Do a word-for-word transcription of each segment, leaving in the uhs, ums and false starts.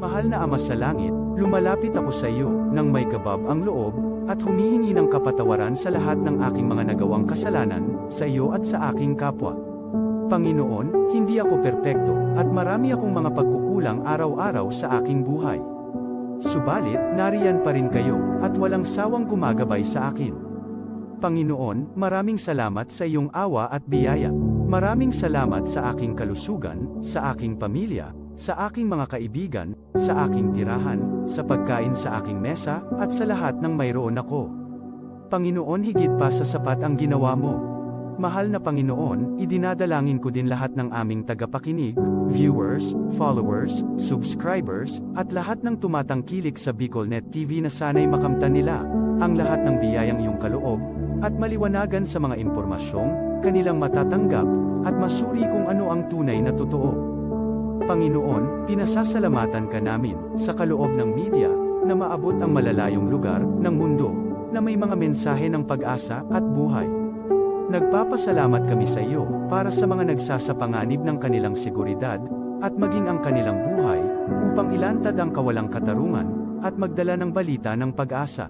Mahal na Ama sa Langit, lumalapit ako sa iyo nang may kabab ang loob, at humihingi ng kapatawaran sa lahat ng aking mga nagawang kasalanan, sa iyo at sa aking kapwa. Panginoon, hindi ako perpekto, at marami akong mga pagkukulang araw-araw sa aking buhay. Subalit, nariyan pa rin kayo, at walang sawang gumagabay sa akin. Panginoon, maraming salamat sa iyong awa at biyaya. Maraming salamat sa aking kalusugan, sa aking pamilya, sa aking mga kaibigan, sa aking tirahan, sa pagkain sa aking mesa, at sa lahat ng mayroon ako. Panginoon, higit pa sa sapat ang ginawa mo. Mahal na Panginoon, idinadalangin ko din lahat ng aming tagapakinig, viewers, followers, subscribers, at lahat ng tumatangkilik sa BicolNet T V na sana'y makamtan nila ang lahat ng biyayang iyong kaloob, at maliwanagan sa mga impormasyong kanilang matatanggap, at masuri kung ano ang tunay na totoo. Panginoon, pinasasalamatan ka namin sa kaloob ng media na maabot ang malalayong lugar ng mundo na may mga mensahe ng pag-asa at buhay. Nagpapasalamat kami sa iyo para sa mga nagsasapanganib ng kanilang seguridad at maging ang kanilang buhay upang ilantad ang kawalang katarungan at magdala ng balita ng pag-asa.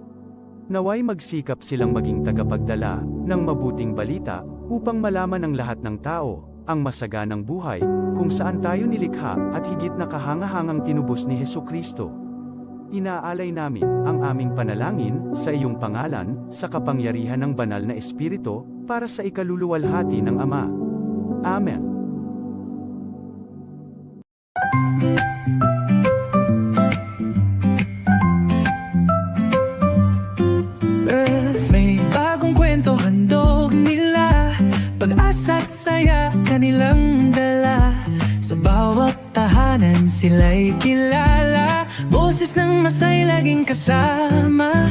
Nawa'y magsikap silang maging tagapagdala ng mabuting balita upang malaman ng lahat ng tao ang masaganang buhay kung saan tayo nilikha at higit na kahangahangang tinubos ni Jesu-Cristo. Inaalay namin ang aming panalangin sa iyong pangalan, sa kapangyarihan ng Banal na Espiritu, para sa ikaluluwalhati ng Ama. Amen. May bagong kwento handog nila, pag-asa't saya kanilang dala. Sa bawat tahanan sila'y kilala, boses ng masay laging kasama.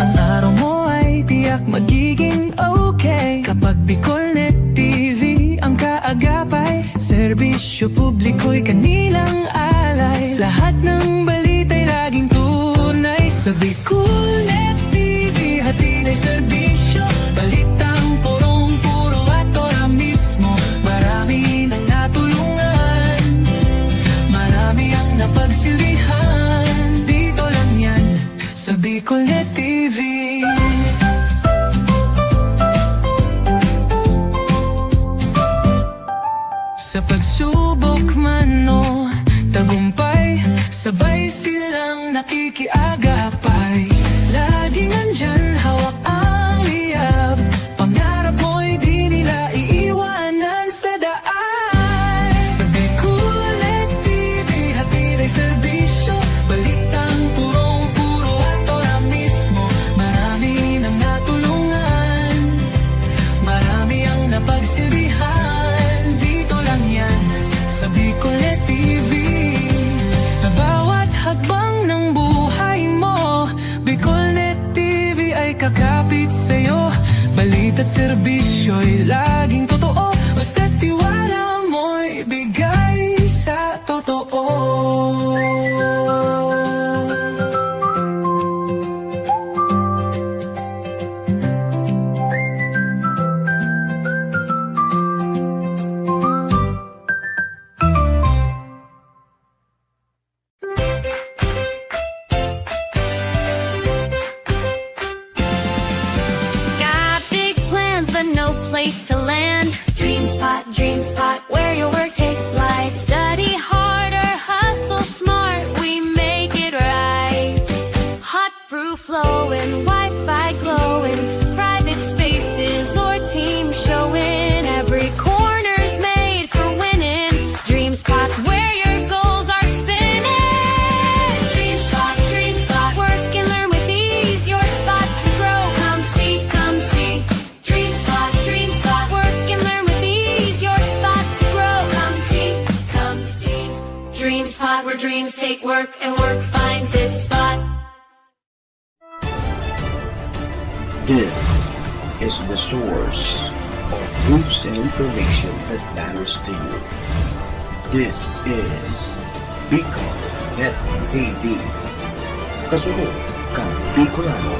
Ang araw mo ay tiyak magiging okay kapag BicolNet T V ang kaagapay. Serbisyo publiko'y kanilang alay. Lahat ng balita'y laging tunay. Sa BicolNet T V, hatid ay serbisyo. Balitang purong-puro at ora mismo. Marami nang natulungan. Marami ang napagsilbihan. Dito lang yan, sa BicolNet T V. Sa pagsubok man o tagumpay, sabay silang nakikiagapay. Laging nandyan, hawak ang liyab. Pangarap mo'y di nila iiwanan sa daan. Sa BicolNet T V, hatid ay serbisyo. Balitang purong-puro at ora mismo. Marami nang natulungan. Marami ang napagsilbihan. Dito lang yan, sa BicolNet T V. Sa bawat hakbang ng buhay mo, BicolNet T V ay kakapit sa'yo. Balita't serbisyo'y laging totoo. Basta't tiwala mo'y bigay sa totoo. Got big plans, but no place to land. DreamSpot, DreamSpot, where your work takes flight. Study hard or hustle smart, we make it right. Hot brew flowing, Wi-Fi glowing, private spaces or team showing. Every corner's made for winning. DreamSpot's where your goals are spinning. DreamSpot, DreamSpot, work and learn with ease. Your spot to grow. Come see, come see. DreamSpot, DreamSpot, work and learn with ease. Your spot to grow. Come see, come see. DreamSpot, where dreams take work and work finds its spot. This is the source of news and information that matters to you. This is Bicol Net T V. Kasunod kan Bicolano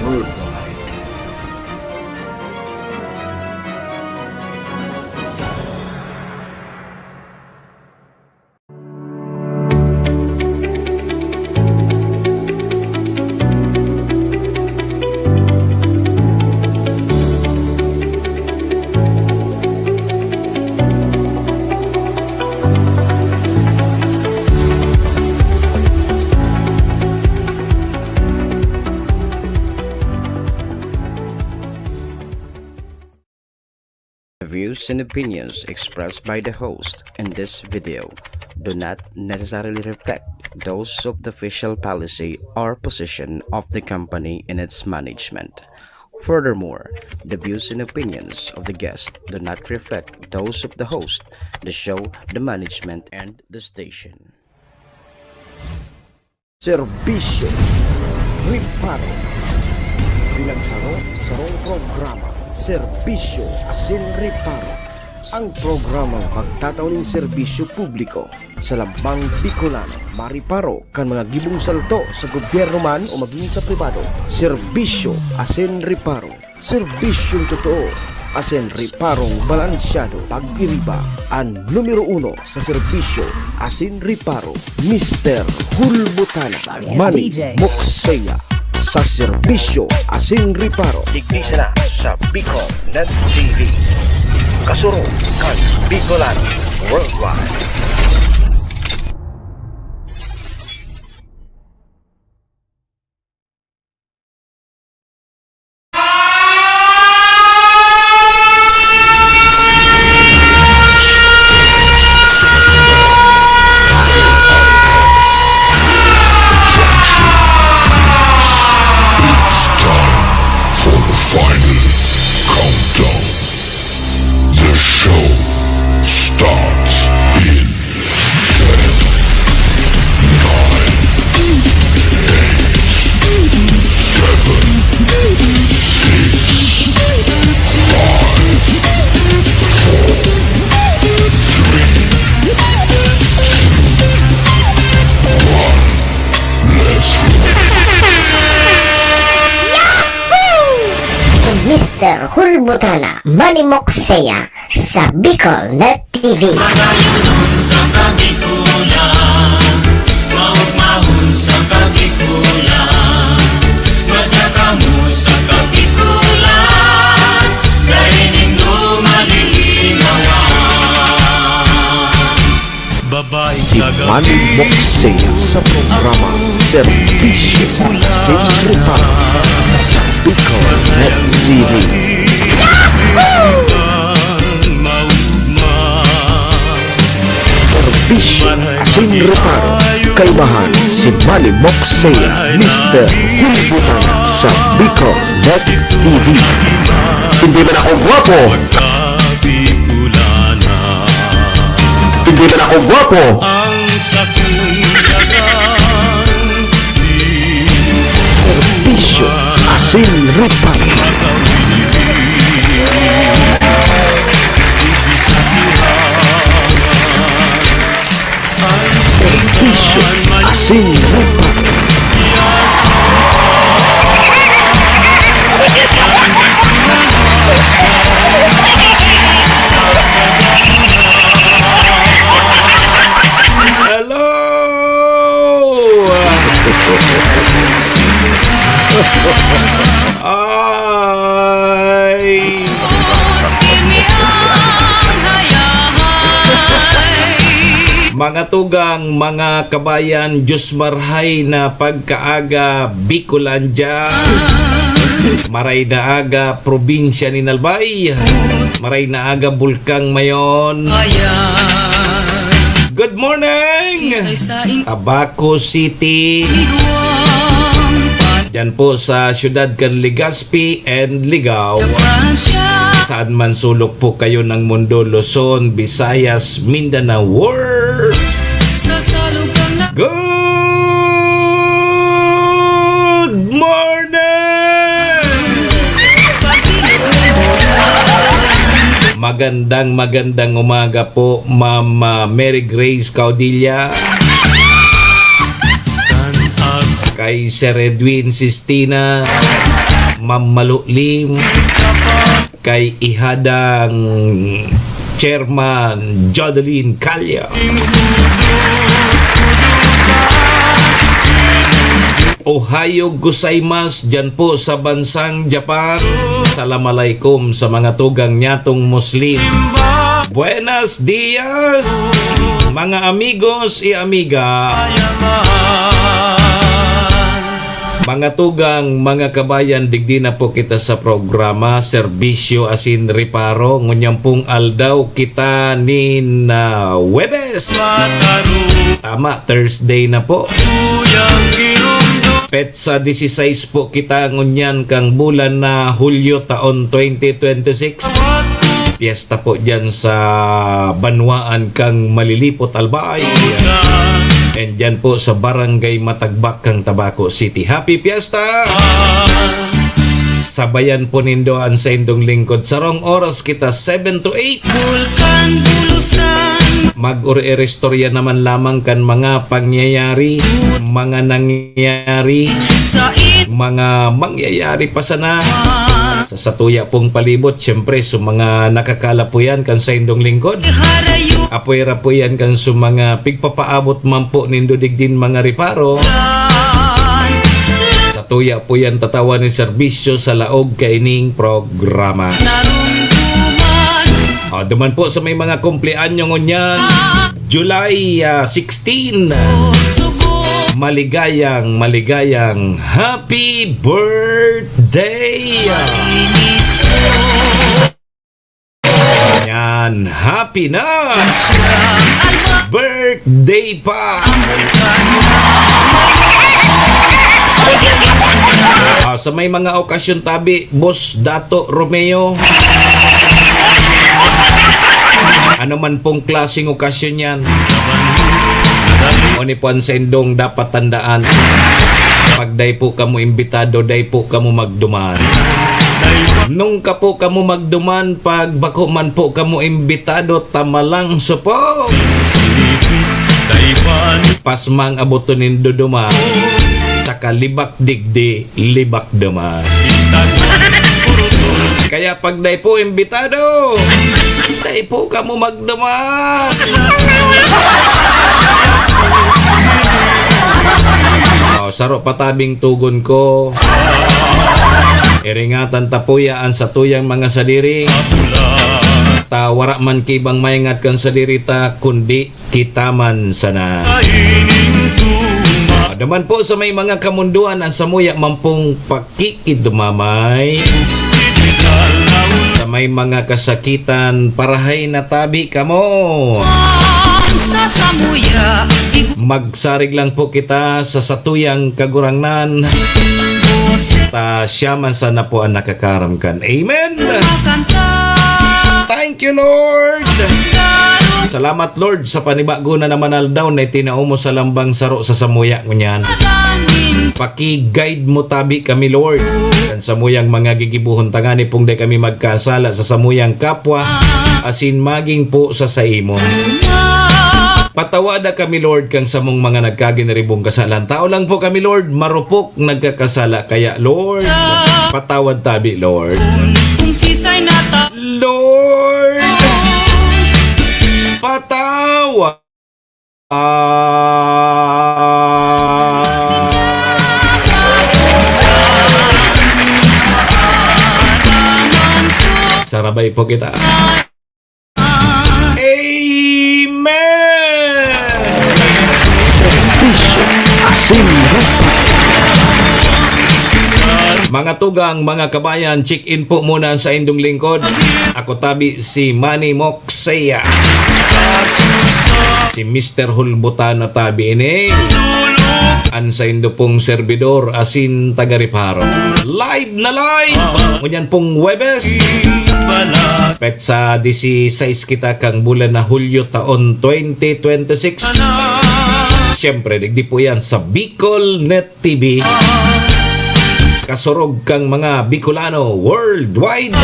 Worldwide. The views and opinions expressed by the host in this video do not necessarily reflect those of the official policy or position of the company and its management. Furthermore, the views and opinions of the guest do not reflect those of the host, the show, the management, and the station. Serbisyo, reparo. Bilang saro, sarong programa, serbisyo asin reparo. Ang programang magtatao nin serbisyo publiko sa lambang Bicolano, mareparo kan mga gibong salto sa gobyerno man o magin sa pribado. Serbisyo asin reparo. Serbisyong totoo asin reparong balansyado. Pag-iriba, an numero uno sa serbisyo asin reparo, Mister Hulbutana. Yes, Manny D J. Moksea sa serbisyo asin reparo. Digdi sana sa Bicol Net T V. Kasurog kan Bicolano Worldwide. It's time for the final countdown. The show starts in ten, nine, eight, seven, six, five, four, three, two, one. Let's roll. Si Mister Hulbutana, Manny Moksea, sa Bicol Net T V. Madayunon sa Kabikulan, maugmahon sa Kabikulan, madya kamo sa Kabikulan, dai nindo malilinawan. Babaeng Si taga Manny Moksea sa programa Serbisyo asin Reparo sa Bicol Net T V. Serbisyo asin Reparo, kaibahan si Manny Moksea, Mister Hulbutana sa Bicol Net T V. Hindi man ako gwapo. Hindi man ako gwapo. Serbisyo asin reparo. Serbisyo asin reparo. Hello! Ay! Mga tugang, mga kabayan, Diyos marhay na pagkaaga, Bicolandia. Maray na aga, probinsya nin Albay. Maray na aga, Bulkang Mayon. Good morning! Tabaco City. Diyan po sa siyudad kan Legazpi and Ligao. Saan man sulok po kayo ng mundo, Luzon, Visayas, Mindanao, world. Good morning! Magandang, magandang umaga po, Ma'am, ah, Mary Grace Caudilla. kay Sir Edwin Sistina, Ma'am Malulim, kay Ihadang Chairman Jodeline Calya. Ohayo gozaimasu dyan po sa bansang Japan. Salam alaikum sa mga tugang nyatong Muslim. Buenos dias, mga amigos y amiga. Mga tugang, mga kabayan, digdi na po kita sa programa, serbisyo asin reparo. Ngunyan pong aldaw kita nin, ah, Huwebes. Tama, Thursday na po. Petsa dieciséis po kita ngunyan kang bulan na Hulyo taon twenty twenty-six. Piyesta po dyan sa banwaan kang Malilipot, Albay. And dyan po sa Barangay Matagbak kang Tabaco City. Happy Fiesta! Sabayan po nindo an saindong lingkod. Sarong oras kita, seven to eight. Bulkan Bulusan. Mag-uri-iristorya naman lamang kan mga pangyayari, mga nangyayari, sa it- mga mangyayari pa sana. Sa satuya pong palibot, siyempre, sa mga nakakalapuyan kan saindong lingkod. Harayo. Apoy-rapoyan kan sa mga pigpapaabot man po nindo digdin mga reparo. Satuya po yan tatawan ni serbisyo sa laog kaining programa. Narumduman. O, duman po sa may mga kumpleanyo ngunyan, July, ah, sixteen. Sugo. Maligayang, maligayang happy birthday! Yan, happy na birthday pa! Ah, sa may mga okasyon tabi, Boss Dato Romeo. Ano man pong klaseng okasyon yan, o ni po an saindong dapat tandaan. Pag dai po kamo imbitado, dai po kamo magduman. Nung ka po kamo magduman, pag bako man po kamo imbitado, tamalang supog. Pasmang aboton nindo duman. Saka libak digdi, libak duman. Kaya pag dai po imbitado, dai po kamo magduman. O, saro pa tabing tugon ko. Iringatan ta po ya an satuyang mga sadiri. Ta wara man ki ibang maingat kan sadiri ta, kundi kita man sana. Duman po sa may mga kamundoan, an samuya man pong pakikidumamay. Sa may mga kasakitan, parahay na tabi kamo. Sa samuya, igu- Magsarig lang po kita sa satuyang Kagurangnan. Boses. Ta siya man sana po an nakakaram kan. Amen. Makanta. Thank you, Lord. Salamat, Lord, sa panibago na naman aldaw na itinao mo sa lambang saro sa samuya ngunyan. Paki-guide mo tabi kami, Lord, kan samuyang mga gigibohon, tangani pong dai kami magkasala sa samuyang kapwa, asin magin po sa saimo. Patawada kami, Lord, kan samong mga nagkaginiribong kasalan. Tao lang po kami, Lord, marupok nagkakasala. Kaya, Lord, patawad tabi, Lord. Kung sisay na ta- Lord, patawad. Sarabay po kita. Amen! Serbisyo asin reparo. Mga tugang, mga kabayan, check-in po muna sa indong lingkod. Ako tabi si Manny Moxea. Si Mister Hulbutana tabi ini. An saindo pong serbidor asin taga-reparo. Live na live! Ngunyan pong Huwebes. Petsa dieciséis kita kang bulan na Hulyo taon twenty twenty-six. Siyempre, digdi po yan sa Bicol Net T V. Kasurog kang mga Bicolano worldwide.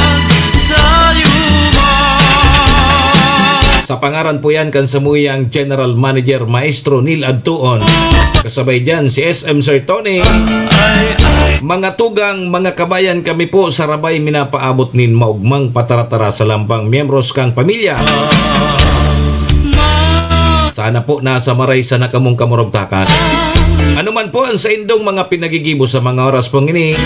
Sa pangaran po yan kan samuyang General Manager, Maestro Neil Adtuon. Kasabay dyan, si S M Sir Tony. Mga tugang, mga kabayan kami po, sarabay minapaabot nin maugmang pataratara sa lambang miyembros kang pamilya. Sana po nasa maray sana kamong kamurugtakan. Ano man po ang saindong mga pinagigibo sa mga oras pong ini,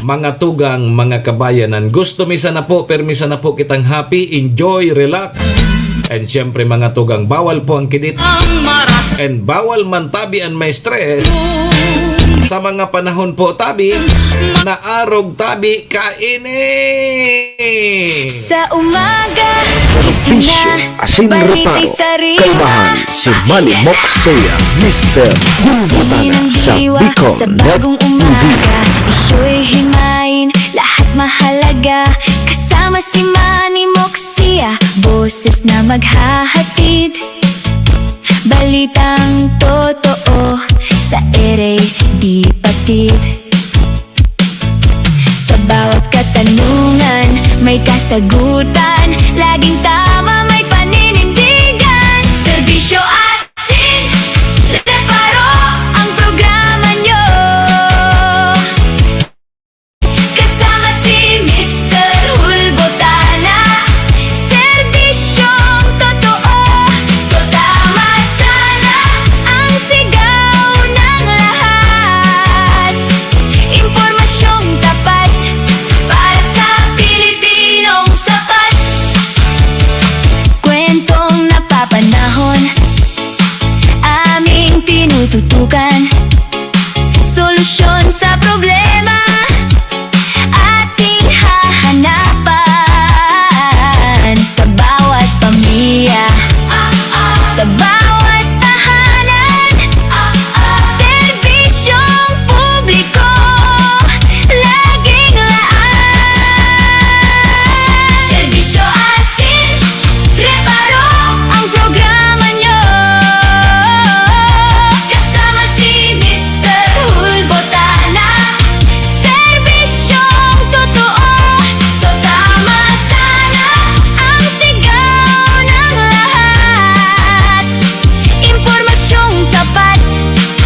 mga tugang, mga kabayanan, gusto mi sana po, permi sana po kitang happy, enjoy, relax. And siyempre, mga tugang, bawal po ang kidit. And bawal man tabi an may stress. Sa mga panahon po tabi, na arog tabi kaini. Sa umaga, gising na, Bisyo, asin balita'y reparo, sariwa. Kalmahan, si Manny Moxea, Mister Gulbutana, Gisingin ang sa diwa Bicol sa Net bagong T V. Umaga. Bisyo'y himayin, lahat mahalaga. Kasama si Manny Moxea, boses na maghahatid. Balitang totoo, sa ere di patid. Sa bawat katanungan, may kasagutan. Laging tama, may paninindigan. Serbisyo asin reparo ang programa nyo. Kasama si Mister Hulbotana. Serbisyong totoo. So tama sana ang sigaw ng lahat. Impormasyong tapat para sa Pilipinong sapat. Kwentong napapanahon, aming tinututukan. Solusyon sa problema, ating hahanapan. Sa bawat pamilya, sa bawat tahanan, serbisyong publiko, laging laan. Serbisyo asin reparo ang programa nyo. Kasama si Mister Hulbotana. Serbisyong totoo. So tama sana ang sigaw ng lahat. Impormasyong tapat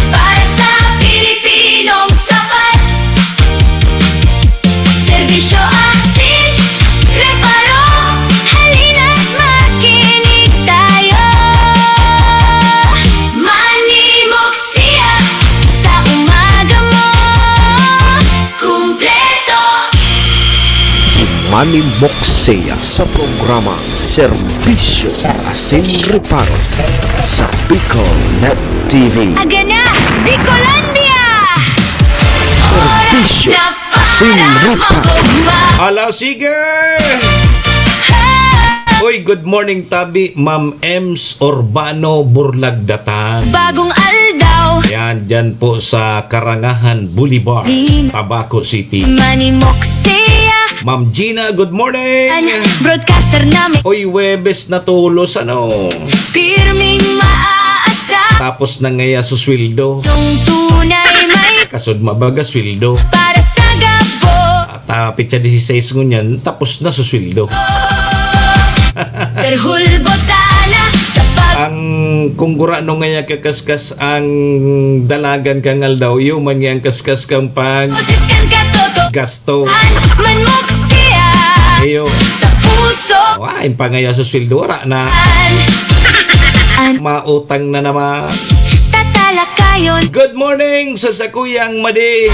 para sa Pilipinong sapat. Serbisyo asin reparo, halina't makinig tayo. Manimok siya sa umaga mo, kumpleto. Si Manimok siya sa programa Serbisyo asin Reparo sa Bicol Net T V. Aga na, Bicolandia! Serbisyo asin Reparo. Ala, sige! Uy, good morning, tabi, Ma'am Ems Urbano Burlagdatan. Bagong aldaw. Yan, dyan po sa Karangahan Boulevard, Tabaco City. Manimok siya. Ma'am Gina, good morning. An broadcaster namin. Uy, Webes na tulos, ano? Pirming maaasa. Tapos na ngaya susweldo. Nung tunay may kasud mabaga sweldo. Para sa gabo. At, ah, petsa dieciséis ngunyan, tapos na susweldo. Perhulbotana sa pag- Ang kung gurano ngaya kakaskas ang dalagan kang aldaw, iyo man ngaya ang kaskas kang pag- Boses kan katoto- gasto. An manmok siya. Iyo. Sa puso. Wa, in pangaya susweldo, wala na. An. An. Mautang na naman. Tatalakayon. Good morning sa sakuyang madi.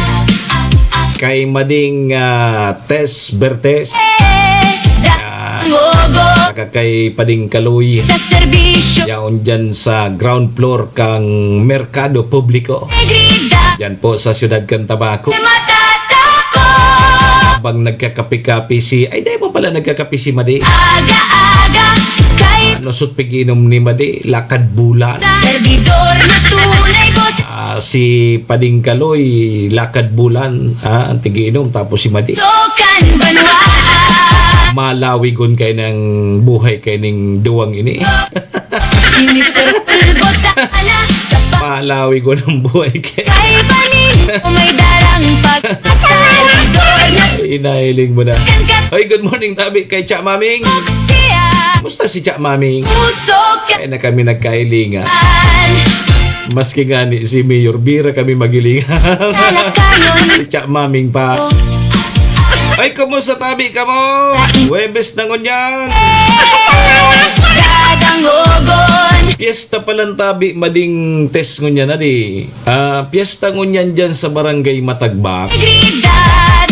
Kay mading, ah, Tess Bertes. Yes, da-, ah, ngogo. Saka kay Pading Kaloy. Sa serbisyo. Yaon dyan sa ground floor kang Merkado Publiko. Negrida. Yan po sa siyudad kan Tabaco. Matatako. Habang nagkakape-kape si, ay, dahil mo pala nagkakape si Madi. Aga-aga, kay ano, sut pigiinom ni Madi, lakad bulan. Sa servidor na tunay, boss. Ah, si Pading Kaloy, lakad bulan, ah, ang tigiinom, tapos si Madi. Tokan banwa. Malawigon kay ng buhay kay ning duwang ini. Si Mister Pulbotana sa pa- Alawi ko ng buhay kay Kay Banin, may darang pag-asa, servidor na Inahiling mo na. Hoy, good morning, tabi kay Cha Maming. Siya. Kumusta si Cha Maming? Puso ka Kaya na kami nagkahilingan. Maski nga ni si Mayor Bira kami magilingan. Lalakayon. Si Cha Maming pa. Ay, kumusta, tabi, kamo? Huwebes na ngunyan. Yes, dadangogon. Piyesta palan, tabi, mading test ngunyan, adi. Ah, piyesta ngunyan dyan sa Barangay Matagbak. Integridad.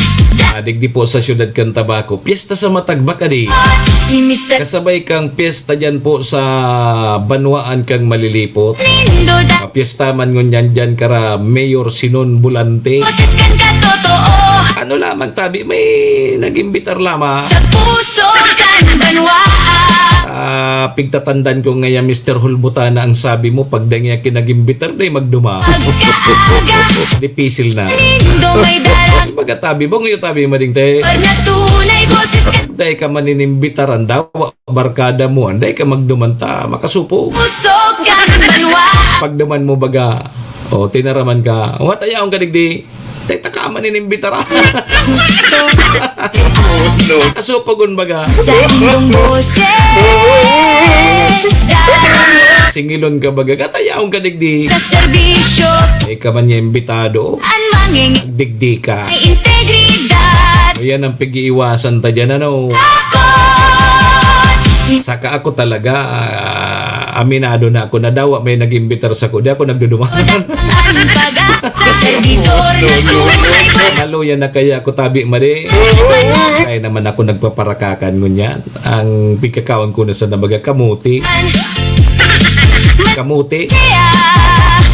Ah, digdi po sa siyudad kan Tabaco. Piyesta sa Matagbak, adi. Si Mister Kasabay kang piyesta dyan po sa banwaan kang Malilipot. Nindot. Ah, piyesta man ngunyan dyan kara Mayor Sinon Bulante. Boses kan katotoohan. Ano lamang, tabi, may nag-imbitar lamang. Sa puso kan banwaan. Ah, pigtatandan ko ngaya, Mister Hulbutana, ang sabi mo, pag dangya kinag-imbitar, day magduma. Pagkaaga. Dipisil na. Nindo may darang Baga tabi, bang iyo tabi, mading te? Pag natunay boses ka Day ka maninimbitaran daw, barkada mo, anday ka magduman ta, makasupo. Puso kan banwa. Pagduman mo baga, o, tinaraman ka, "Wata yaon ka digdi?" Tay, taka man inimbitar, ah. Gusto. Kaso pagun baga. Sa indong boses. Singilon ka baga. Katayaon ka digdi. Sa serbisyo. Ika man niya imbitado. An manging Digdi ka. May integridad. O, yan ang pag-iiwasan ta dyan, ano? Takot. Si Saka ako talaga, ah, aminado na ako na dawa may nag-imbitar sako. Di ako nagduduman. Ang baga sa servidor na tunay. Maluya na kaya ako, tabi, madi. Kaya naman ako nagpaparakakan ngunyan. Ang pigkakaon ko na sa nabaga, kamuti. Kamuti. Kaya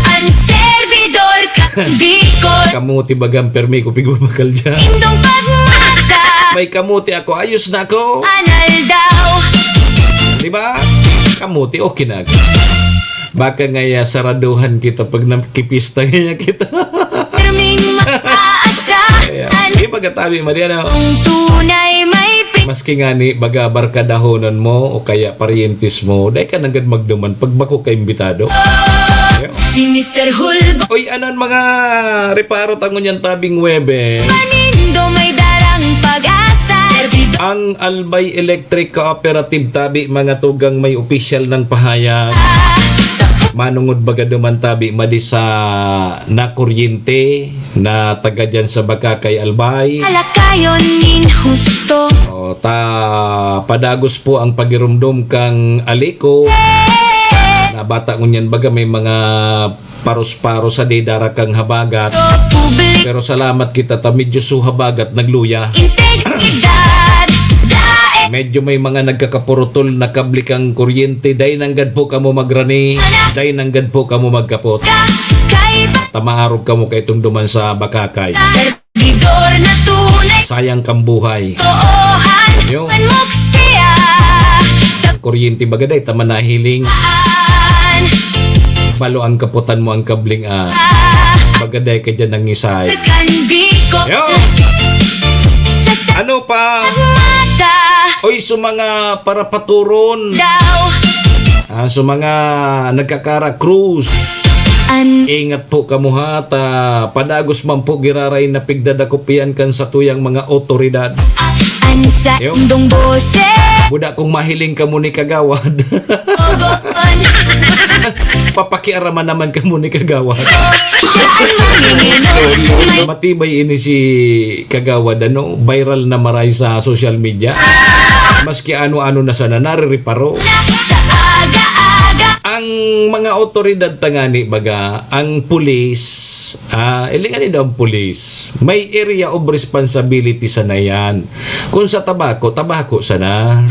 ang servidor ka, Bicol. Kamuti bagang permi ko pigbabakal dyan. Indong pagmata. May kamuti ako, ayos na ako. Anal daw. Di ba? Kamuti, okay na. Baka ngaya saraduhan kita pag nakipista ngaya kita. Pirming mataas sa Kaya, an- di ba katabi, Mariano? Kung tunay may pi- Maski nga ni baga barkadahonon mo o kaya paryentes mo, dai ka nanggad magduman pag bako ka imbitado. Kaya, Si Mister Hulbo. Oy, anan mga reparo ta ngunyan tabing Huwebes? Panindo may darang pag-asa. Servidor. Ang Albay Electric Cooperative tabi, mga tugang may opisyal ng pahayag. Manungod baga duman tabi, madi sa nakuryente na taga dyan sa Bacacay, Albay. Alakayon nin husto. O, ta, padagos po ang pagirumdom kang Aliko. Na bata ngunyan baga may mga paros-paros sa di darakang habagat. Pero salamat kita ta medyo su habagat nagluya. Integridad, dae. Medyo may mga nagkakapurutol na kable kang kuryente. Dai nanggad po kamo magrani. Dai nanggad po kamo magkapot. Ka-, kaiba. Ta maarog kamo kay itong duman sa Bacacay. Sir- Bidor na tunay. Sayang kang buhay. Toohan. Yo. Manmok siya sa Kuryente baga dai ta man nahiling. Paan. Balo ang kaputan mo ang kabling, ah. Ah. Baga dai ka dyan nangisay. Kan Bicol. Yo. Sa sa Ano pa? Mata. Oy, sa mga parapaturon. Daw. Ah, sa mga nagkakara-cruise. An- Ingat po kamo ha, ta padagos man po giraray na pigdadakop iyan kan satuyang mga awtoridad. An sa Yo. Indong boses. Buda kung mahiling kamo ni Kagawad. Ogon. Papakiaraman naman kamo ni Kagawad. Siya ang manginginom. Matibay ini si Kagawad, ano, viral na maray sa social media. Maski ano-ano na sana, narireparo. Sa aga-aga. Ang mga awtoridad tangani, baga, ang pulis, ah, ilingan daw ang pulis, may area of responsibility sana yan. Kung sa tabako, tabako sana.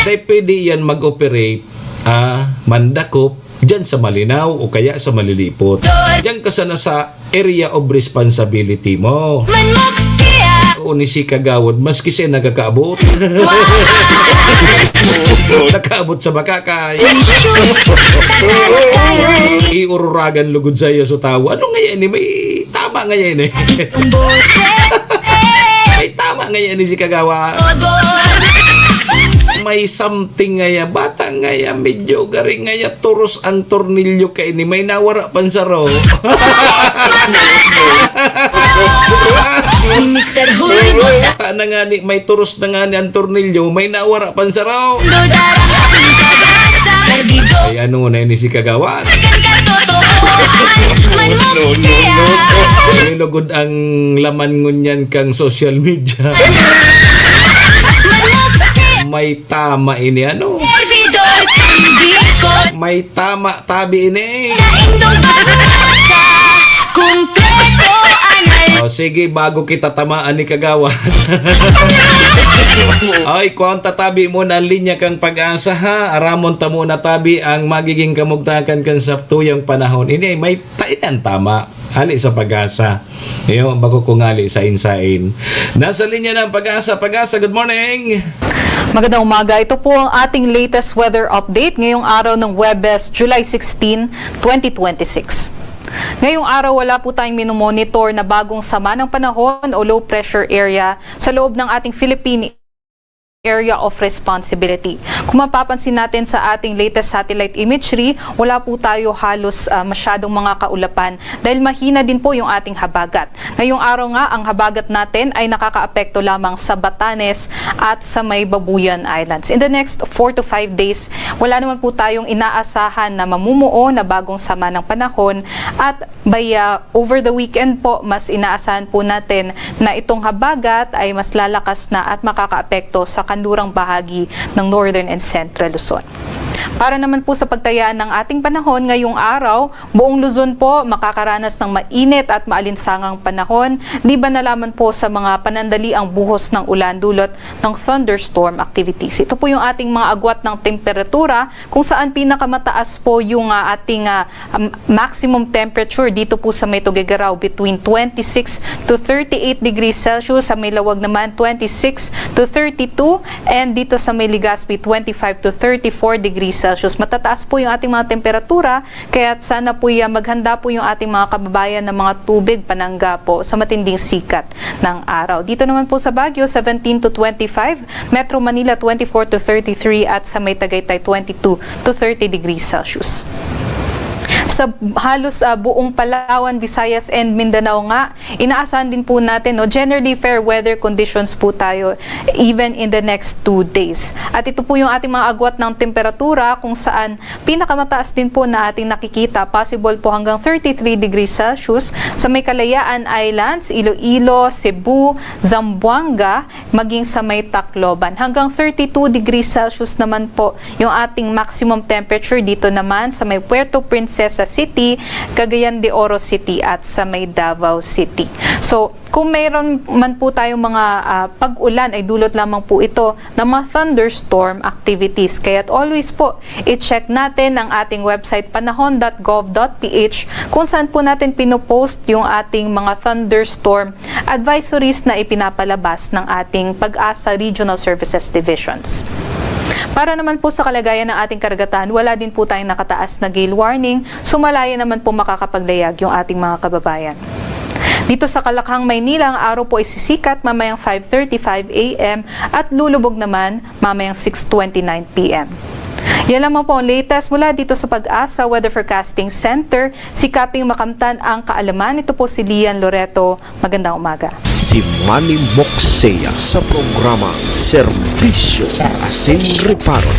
Dahil pwede yan mag-operate, ah, mandakop, dyan sa Malinao o kaya sa Malilipot. Dyan ka sana sa area of responsibility mo. Manmok siya. Oo, ni si Kagawad, maski siya nagkakaabot. Wow. Nakaabot sa Bacacay. Iururagan lugod sa iyo sa tawo. Ano nga yan eh? May tama nga yan eh. Ang boses. May tama nga yan eh si Kagawad. Ogon. May something ngaya, bata ngaya, medyo garing ngaya, turos ang tornilyo kaini, may nawara pan saro. Si Mister Hulbot Bata na ngani, may turos na ngani ang tornilyo, may nawara pan saro. Ang dodara ang pagkasa. Perdido Ay ano na ini si Kagawad. Kan katotohanan. Manmok siya. Nilugod ang laman ngunyan kang social media. Manmok siya. May tama ini ano. Servidor kan Bicol. May tama tabi ini. Sa indong pagkasa. Kumpleto anay. O sige, bago kita tamaan ni Kagawad. Ay, kuwan tatabi mo na ang linya kang Pag-asa ha. Aramon ta muna tabi ang magiging kamugtakan kan sa tuyang panahon. Ini ay may tainan tama. Ali sa Pag-asa. Iyo, bago ko ngali sa insain. Nasa linya ng Pag-asa. Pag-asa, good morning. Magandang umaga. Ito po ang ating latest weather update ngayong araw ng Huwebes, July sixteen, twenty twenty-six. Ngayong araw, wala po tayong minomonitor na bagong sama ng panahon o low pressure area sa loob ng ating Philippine Area of Responsibility. Kung mapapansin natin sa ating latest satellite imagery, wala po tayo halos ah, masyadong mga kaulapan dahil mahina din po yung ating habagat. Ngayong araw nga, ang habagat natin ay nakakaapekto lamang sa Batanes at sa may Babuyan Islands. In the next four to five days, wala naman po tayong inaasahan na mamumuo na bagong sama ng panahon at by uh, over the weekend po, mas inaasahan po natin na itong habagat ay mas lalakas na at makakaapekto sa kanlurang bahagi ng Northern and Central Luzon. Para naman po sa pagtayaan ng ating panahon ngayong araw, buong Luzon po makakaranas ng mainit at maalinsangang panahon, liban na lamang po sa mga panandaliang buhos ng ulan dulot ng thunderstorm activities. Ito po yung ating mga agwat ng temperatura kung saan pinakamataas po yung ah, ating ah, um, maximum temperature dito po sa may Tuguegarao between twenty-six to thirty-eight degrees Celsius, sa may Laoag naman twenty-six to thirty-two, and dito sa may Legazpi twenty-five to thirty-four degrees Celsius. Matataas po yung ating mga temperatura, kaya sana po yan, maghanda po yung ating mga kababayan ng mga tubig panangga po sa matinding sikat ng araw. Dito naman po sa Baguio, seventeen to twenty-five, Metro Manila, twenty-four to thirty-three, at sa may Tagaytay, twenty-two to thirty degrees Celsius. Sa halos ah, buong Palawan, Visayas, and Mindanao nga, inaasahan din po natin, no, generally fair weather conditions po tayo even in the next two days. At ito po yung ating mga agwat ng temperatura kung saan pinakamataas din po na ating nakikita, possible po hanggang thirty-three degrees Celsius sa may Kalayaan Islands, Iloilo, Cebu, Zamboanga, maging sa may Tacloban. Hanggang thirty-two degrees Celsius naman po yung ating maximum temperature dito naman sa may Puerto Princesa City, Cagayan de Oro City at sa may Davao City. So, kung mayroon man po tayong mga ah, pag-ulan, ay dulot lamang po ito ng mga thunderstorm activities. Kaya't always po, i-check natin ang ating website panahon dot gov dot ph kung saan po natin pinopost yung ating mga thunderstorm advisories na ipinapalabas ng ating Pag-asa Regional Services Divisions. Para naman po sa kalagayan ng ating karagatan, wala din po tayong nakataas na gale warning, so malaya naman po makakapaglayag yung ating mga kababayan. Dito sa Kalakhang, Maynila, ang araw po ay sisikat mamayang five thirty-five a m at lulubog naman mamayang six twenty-nine p m. Yan lamang po ang latest mula dito sa Pag-asa Weather Forecasting Center. Sikaping makamtan ang kaalaman. Ito po si Lian Loreto. Magandang umaga. Si Manny Moksea sa programa Serbisyo Asin Reparo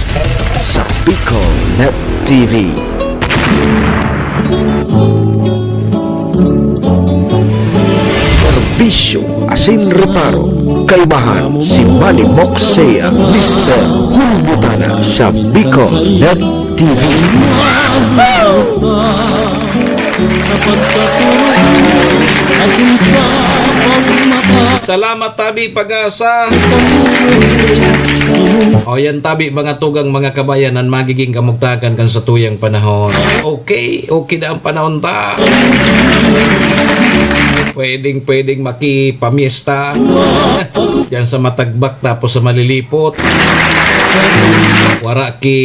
sa Bicol Net T V. Serbisyo Asin Reparo, kaibahan si Manny Moksea, Mister Hulbutana sa Bicol Net T V. Sa pagkatulog, asin sa pagmata. Salamat, Tabi Pag-asa. O yan, Tabi, mga tugang, mga kabayan, ang magiging kamugtakan kan sa tuyang panahon. Okay, okay na ang panahon ta. Pwedeng, pwedeng makipamiesta. Yan sa Matagbak, tapos sa Malilipot. Wara ki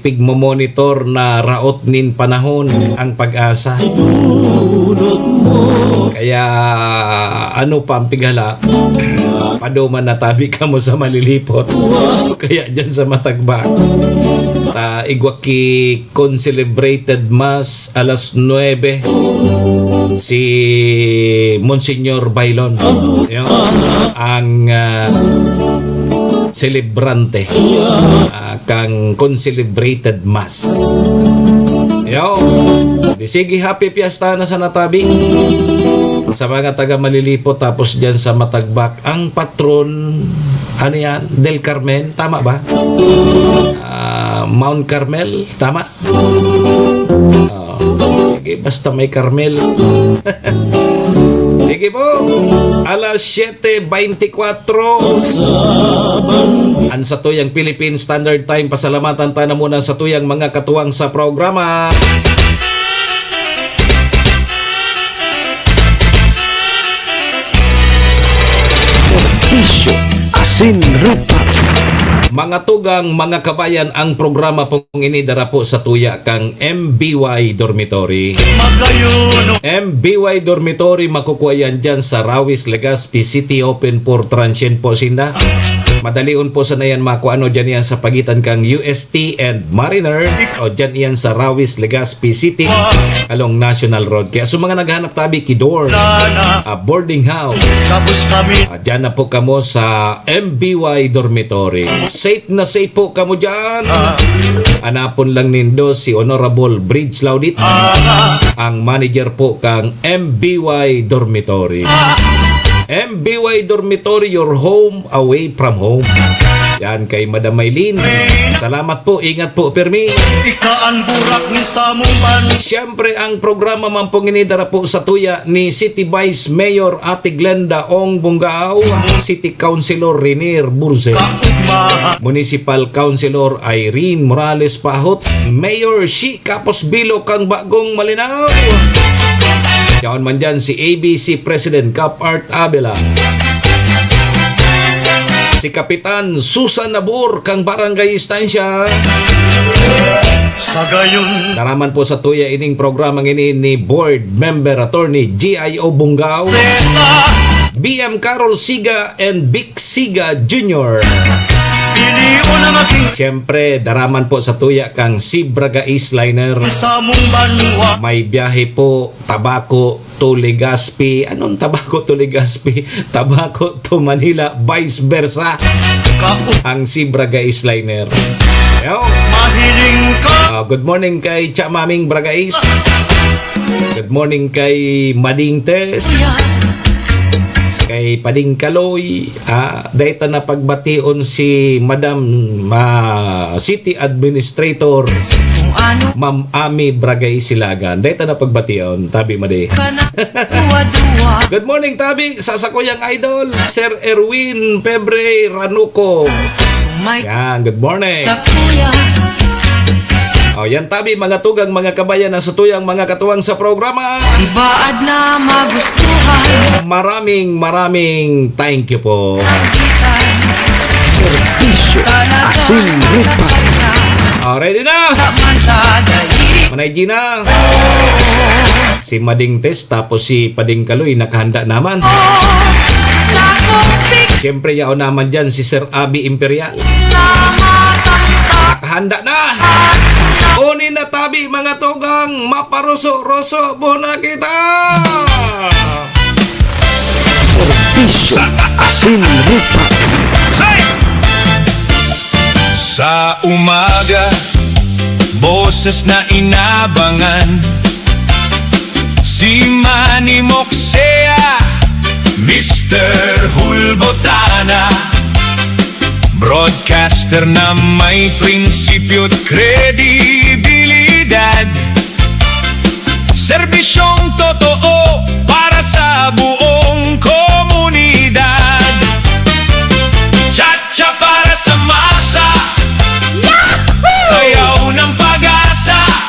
pigmo-monitor na raot nin panahon ang PAGASA. Kaya ano pa ang pighala? Paduman na tabi kamo sa Malilipot. Kaya dyan sa Matagba. Ta, igwa ki concelebrated mass alas nuebe. Si Monsignor Bailon. Yun. Ang, ah, celebrante, ah, kan concelebrated mass. Yo. Di sige, happy fiesta na sa natabi. Sa mga taga Malilipot, tapos dyan sa Matagbak, ang patron, ano yan? Del Carmen, tama ba? Ah, Mount Carmel, tama? Oh, sige, basta may Carmel. Sige po. Alas siyete beintikwatro. An satuyang Philippine Standard Time. Pasalamatan ta na muna satuyang mga katuwang sa programa. Serbisyo, asin rupa. Mga tugang, mga kabayan, ang programa pong ini dara po sa tuya kang M B Y Dormitory. M B Y Dormitory, makukuha yan dyan sa Rawis, Legazpi City, open for transient po sinda. Madalion po sana yan makuha, ano, dyan yan sa pagitan kang U S T and Mariners, o dyan yan sa Rawis, Legazpi City, along National Road. Kaya sa mga naghanap tabi, kidor, ah, boarding house, ah, dyan na po kamo sa M B Y Dormitory. Safe na safe po kamo dyan. Hanapon lang nindo si Honorable Bridge Laudit, ang manager po kang M B Y Dormitory. M B Y Dormitory, your home away from home. Yan kay Madam Maylene. Salamat po, ingat po, pirmi. Ika an burak ni samong ban- Siyempre, ang programa man pong ini dara po sa tuya ni City Vice Mayor Ate Glenda Ong Bungao, City Councilor Renier Burse, Kaugmahan. Municipal Councilor Irene Morales Pahot, Mayor Shi Kapos Bilo kang Bagong Malinao. Yaon man dyan si A B C President Cap Art Abela. Si Kapitan Susan Nabor kang Barangay Estancia. Sa gayon. Dara man po sa tuya ining programang ini ni Board Member Attorney G I O Bungao. Seta. B M Carol Siga and Vic Siga Junior. Pilion na maging Siyempre, dara man po sa tuya kang Sib Braga East Liner. Sa mong banwa. May biyahe po, Tabaco to Legazpi. Anong Tabaco to Legazpi? Tabaco to Manila, vice versa. Ka- Ang Sib Braga East Liner. Yo. Mahiling ka. Ah, good morning kay Cha Maming Braga East. Good morning kay Mading Tess. Kay Pading Kaloy. Ah, dai ta na pagbation si Madam, ah, City Administrator, Kung ano. Ma'am Ami Bragay Silagan. Dai ta na pagbation, tabi, Madi. Ka na duwa-duwa. Good morning, tabi, sa sakuyang idol, Sir Erwin Pebre Ranuco. May Yan, good morning. Sa kuya. Oh, yan, tabi, mga tugang, mga kabayan, na sa tuyang mga katuwang sa programa. Ibaad na magustuhan. Maraming, maraming thank you po. Serbisyo, asin rupa. Oh, ready na? Manay Gina. Si Mading Tess, tapos si Pading Kaloy, nakahanda naman. Siyempre, yaon naman dyan si Sir Abi Imperial. Nakahanda na. Kunin na tabi, mga tugang, maparuso-ruso muna kita. Serbisyo, asin rupa. Sa umaga, boses na inabangan. Si Manny Moksea, Mister Hulbotana. Broadcaster na may prinsipyo't kredibilidad. Serbisyong totoo para sa buong komunidad. Cha-cha para sa masa. Yahoo! Sayaw ng pag-asa.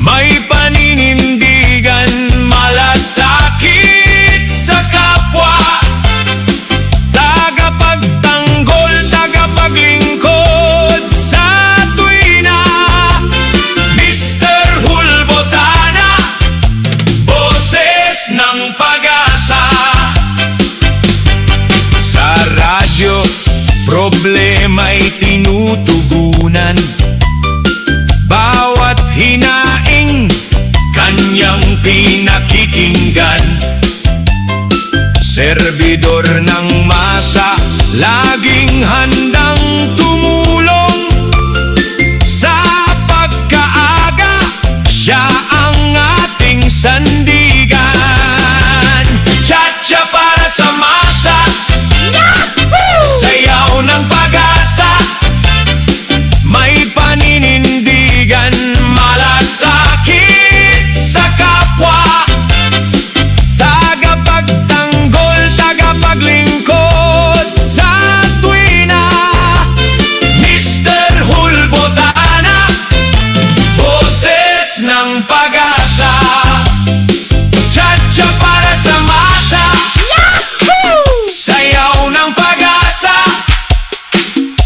May paninindigan, malasakit sa kapwa. Tagapagtanggol, tagapaglingkod sa Serbidor ng masa, laging handang tumulong. Sa pagkaaga, siya ang ating sandigan. Cha-cha para sa masa, sayaw ng pag-asa. May paninindigan, malasakit sa kapwa. Tagapagtanggol, tagapaglingkod sa tuwina. Mister Hulbotana, boses ng pag-asa. Cha-cha para sa masa. Sayaw ng pag-asa.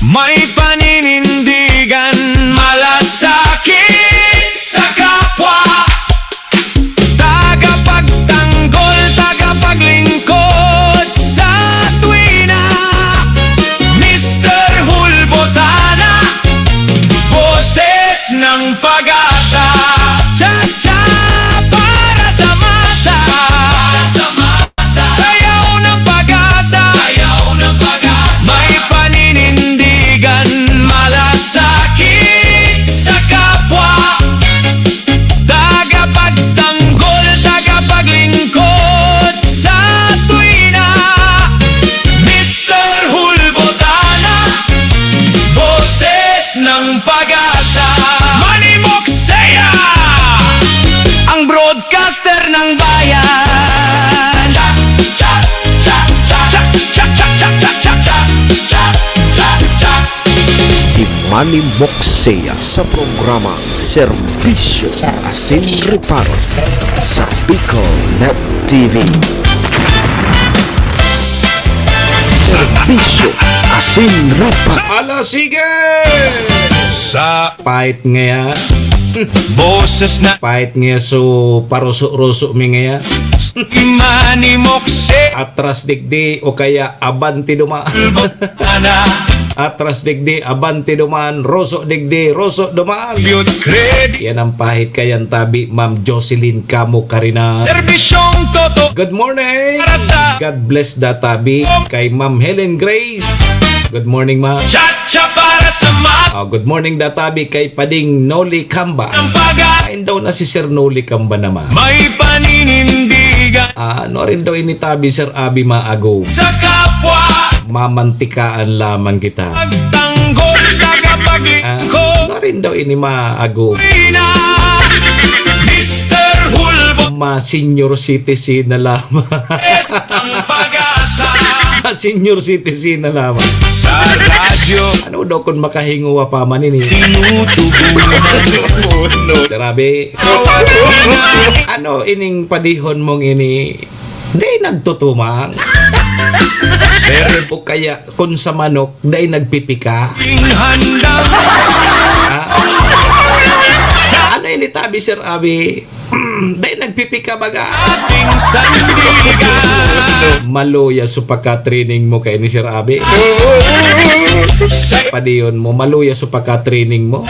May paninindigan, malasakit sa kapwa. Tagapagtanggol, tagapaglingkod sa tuwina. Mister Hulbotana, boses ng pag-asa. Cha-cha para sa masa. Sayaw ng pag-asa. May paninindigan, malasakit sa kapwa. Tagapagtanggol, tagapaglingkod sa tuwina. Mister Hulbotana, boses ng pag-asa. Manimok Saya! Ang broadcaster ng bayan. Cha, cha, cha, cha. Cha, cha, cha, cha. Si Manny Moksea sa programa Serbisyo Asin Reparo sa Bicol Net T V. Serbisyo Asin Reparo. Ala, sige! Sa Pait ngaya. Boses na Pait ngaya, so paruso-ruso mi ngaya. Manimok si Atras digdi o kaya abanti duman. Ana. Atras digdi, abanti duman. Ruso digdi, ruso duman. Youth credit. Yan ang pahit kayan tabi, Ma'am Jocelyn Camo Carina. Serbisyong toto. Good morning. Para sa God bless da tabi kay Ma'am Helen Grace. Good morning, ma'am. Cha-cha para sa mat- Ah, good morning da tabi kay Pading Noli Kamba. Ang paga- Ain daw na si Sir Noli Kamba naman. May paninindigan. Ah, ano rin daw ini tabi, Sir Abi Maago? Sa kapwa. Mamantikaan lamang kita. Pagtanggol, tagapaglingkod. Ah, ano rin daw ini Maago? Ina, Mister Hulbo. Ma senior citizen na lamang. Ang pag-asa. Senior citizen na lamang. Sa radyo. Ano daw kung makahinguwa pa man ini? Tinutubunan. Oh, no. Grabe. Ano ining padihon mong ini? Di nagtutumang. Sir. O kaya, kung sa manok, di nagpipika. Handa. Ha? Ano ini tabi, Sir Abi? Dai nagpipika baga. Ating sandigan. Maluya so pagka-training mo kay ni Sir Abi. Sa Padiyon mo, maluya so pagka-training mo.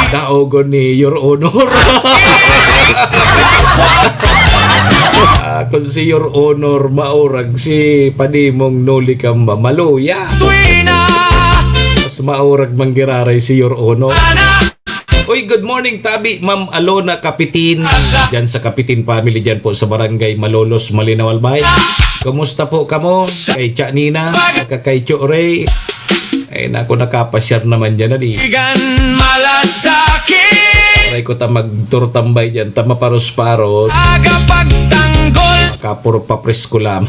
Daogon ni Your Honor. Ah, kung si Your Honor, maurag si Padimong Noli Kamba, maluya. Tuwi na. Mas maurag manggiraray si Your Honor. Uy, good morning, tabi, Ma'am Alona Kapitin. Diyan sa Kapitin family, diyan po sa Barangay Malolos, Malinaw, Albay. Kumusta po kamo? Kay Cha Nina, saka kay Cho Ray. Ay, naku, nakapasyar naman diyan, ali. Igan malasakit. Aray ko, ta magturtambay diyan, ta maparos-paros. Agapagtanggol. Kapuro pa presko lamang.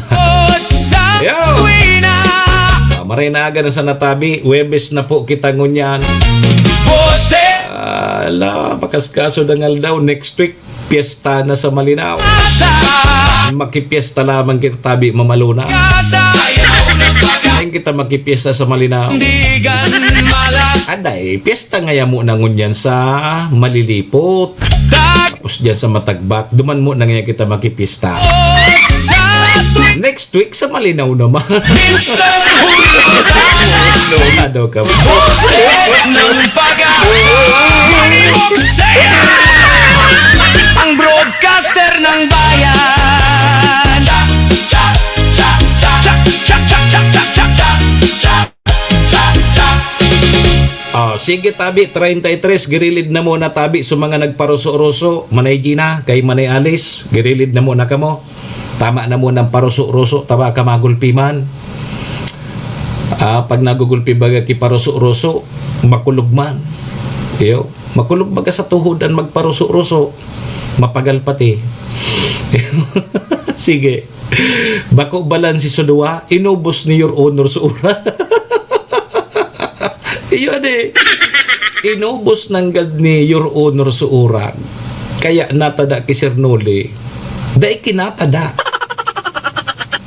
Sa Yo! Tuwi na. Ah, maray na aga na sa natabi. Huwebes na po kita ngunyan. Boses. Ah, ala, pakaskaso dangal daw. Next week, piyesta na sa Malinao. Sa Makipiyesta lamang kita tabi, Ma'am Alona. Sa Ayun kita makipiyesta sa Malinao. Digan malas. Aday, piyesta ngaya mo na ngunyan sa Malilipot. Dag- Tapos diyan sa Matagbak, duman mo na ngayon kita makipista. Sa Next week, sa Malinaw naman. Mister Hulog. Ano ka ba? Boses ng pag-asa. Ang broadcaster ng bayan. Sige, tabi, treinta y tres, girilid na muna, tabi, sa mga nagparuso-ruso, Manay Gina, kay Manay Alice, girilid na muna kamo. Tama na muna ang paruso-ruso, taba ka magulpi man. Ah, pag nagugulpi baga ki paruso-ruso, makulog man. Iyo, makulog baga sa tuhod ang magparuso-ruso, mapagal pati. Sige. Bako balanse sa duwa, inubos ni Your Honor sa ura. Iyo, di. Inubos nanggad ni Your Honor sa ura. Kaya natada ki Sir Noli. Dai kinatada.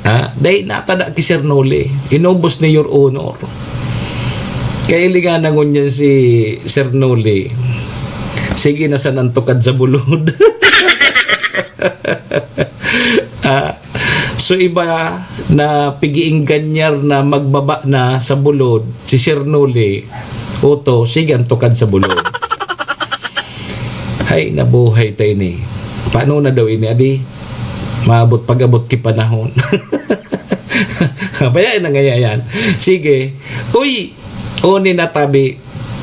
Ha? Dai natada ki Sir Noli. Inubos ni Your Honor. Kailingan na ngunyan si Sir Noli. Sige na sa nantukad sa bulod. Ah, so iba na pigiingganyar na magbaba na sa bulod, si Sir Noli, oto, sige ang tukad sa bulod. Hay, nabuhay ta ini. Paano na daw ini, adi? Maabot pag-abot ki panahon. Baya na ngaya yan. Sige. Uy, uni na tabi.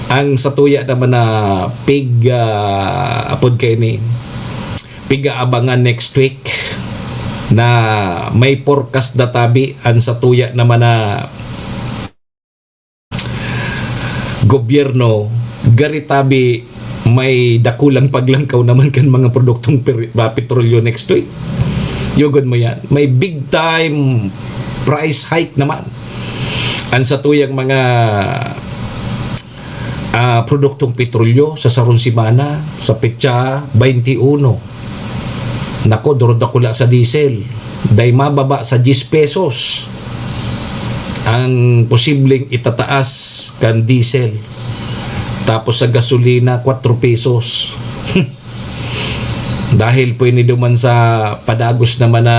Ang satuya naman na pig, ah, apod kaini, pig-aabangan next week na may forecast na tabi. Ang satuya naman na gobyerno, gari tabi may dakulang paglangkaw naman kan mga produktong per-, ah, petrolyo next week. Yugod mo yan. May big time price hike naman. Ang satuyang mga, ah, produktong petrolyo sa sarong semana, sa petsa twenty-one, nako, durodakula sa diesel. Dai mababa sa diyes pesos ang posibleng itataas kan diesel. Tapos sa gasolina, kwatro pesos. Dahil po ini duman sa padagos naman na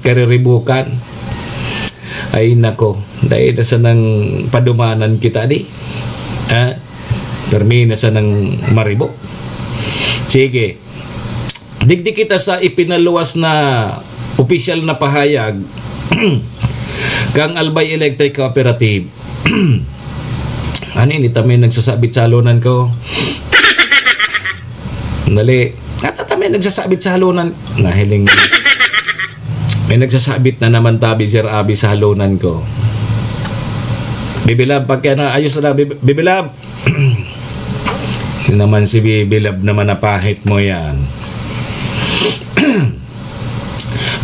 kariribukan. Ay nako, dai na sanang padumanan kita di. Ha? Permi na sanang maribo. Sige. Digdi kita sa ipinaluwas na opisyal na pahayag kang Albay Electric Cooperative. Ano ini, ta may nagsasabit sa halonan ko? Dali. Ata ta may nagsasabit sa halonan. Nahiling. May nagsasabit na naman tabi, Sir Abi, sa halonan ko. Bibilab, pagka na, ayos na, Bib-, Bibilab. Yun naman si Bibilab naman, napahit mo yan.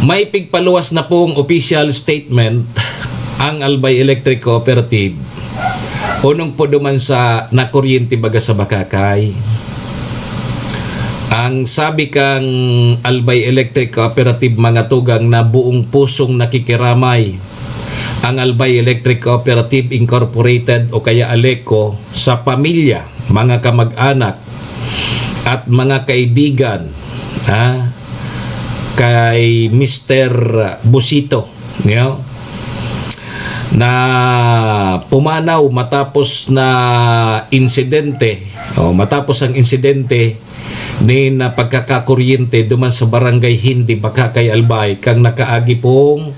May pigpaluwas na pong official statement ang Albay Electric Cooperative, unong po duman sa nakuryente baga sa Bakakay. Ang sabi kang Albay Electric Cooperative, mga tugang, na buong pusong nakikiramay ang Albay Electric Cooperative Incorporated o kaya Aleco sa pamilya, mga kamag-anak, at mga kaibigan, ha, kay Mister Busito, no? Na pumanaw matapos na insidente, o matapos ang insidente ni na pagkakakuryente duman sa Barangay Hindi, Bakakay, Albay, kang nakaagi pong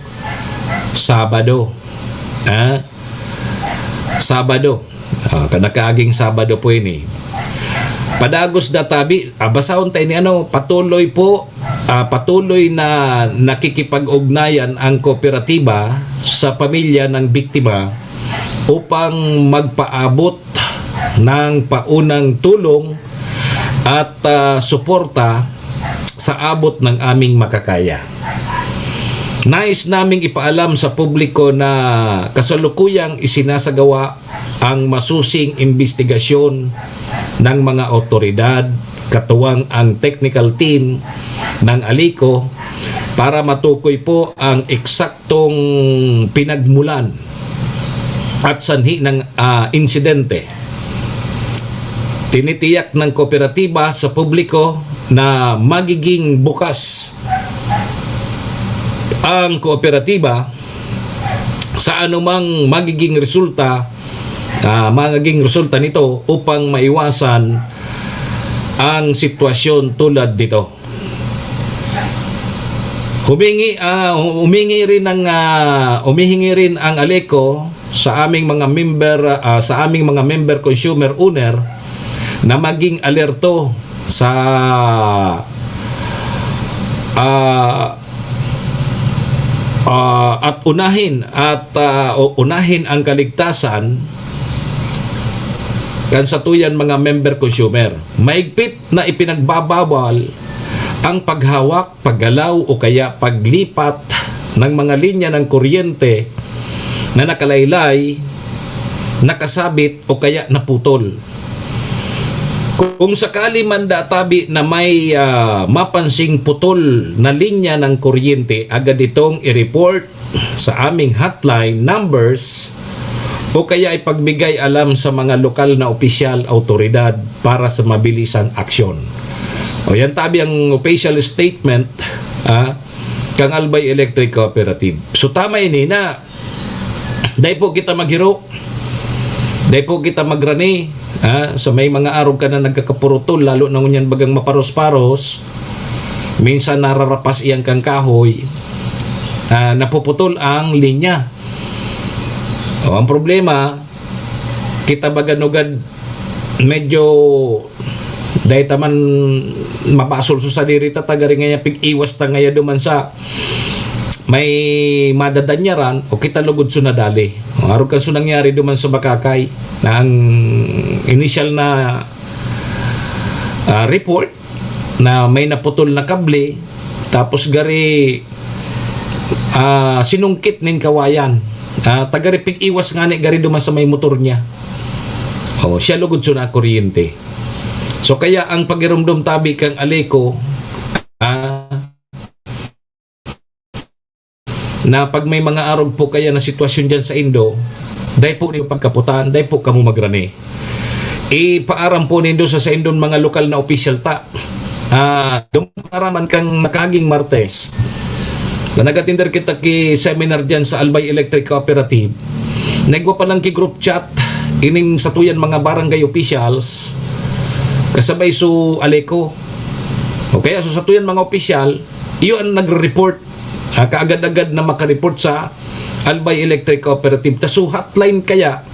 Sabado. Ha? Sabado. Ah, kan nakaaging Sabado po ini. Padagos da tabi, ah, basahon ta ini, ano, patuloy po, ah, patuloy na nakikipag-ugnayan ang kooperatiba sa pamilya ng biktima upang magpaabot ng paunang tulong at, ah, suporta sa abot ng aming makakaya. Nais naming ipaalam sa publiko na kasalukuyang isinasagawa ang masusing imbestigasyon ng mga awtoridad, katuwang ang technical team ng Aleco, para matukoy po ang eksaktong pinagmulan at sanhi ng, ah, insidente. Tinitiyak ng kooperatiba sa publiko na magiging bukas ang kooperatiba sa anumang magiging resulta, ah, magiging resulta nito upang maiwasan ang sitwasyon tulad dito. Humingi, ah, humingi rin ng, ah, humihingi rin ang Aleco sa aming mga member, ah, sa aming mga member consumer owner na maging alerto sa, ah, ah, at unahin at, ah, o unahin ang kaligtasan kan satuyan mga member consumer. Mahigpit na ipinagbabawal ang paghawak, paggalaw o kaya paglipat ng mga linya ng kuryente na nakalaylay, nakasabit o kaya naputol. Kung sakali man databi na may, ah, mapansing putol na linya ng kuryente, agad itong i-report sa aming hotline numbers o kaya ipagbigay alam sa mga lokal na opisyal, awtoridad para sa mabilisang aksyon. O yan tabi ang official statement, ah, kang Albay Electric Cooperative. So tama ini na dai po kita maghiro, dai po kita magrani, ah, sa may mga arog ka na nagkakapurutol, lalo na ngunyan bagang maparos-paros, minsan nararapas iyang kang kahoy, ah, napuputol ang linya. O, ang problema, kita baga nugad medyo dai ta man mabasol sa sadiri ta, ta gari ngaya pig-iwas ta ngaya duman sa may madadanyaran o kita lugod so nadali. O, arog kan so nangyari duman sa Bakakay na ang initial na, ah, report na may naputol na kable, tapos gari, ah, sinungkit nin kawayan. Ah, ta gari pig-iwas ngani gari duman sa may motor niya. O, siya lugod so nakuryente. So, kaya ang pagirumdom tabi kang Aleco, ah, na pag may mga arog po kaya na sitwasyon diyan sa indo, dai po niyo pagkaputan, dai po kamo magrani. Ipaaram po nindo sa saindon mga lokal na opisyal ta. Ah, duman paraman kang nakaaging Martes, na nag-atender kita ki seminar diyan sa Albay Electric Cooperative. Nagwa pa lang ki group chat, ining satuyan mga barangay officials, kasabay so Aleco. O kaya so satuyan mga opisyal, iyo ang nagre-report, ah, kaagad-agad na makareport sa Albay Electric Cooperative. Ta so hotline kaya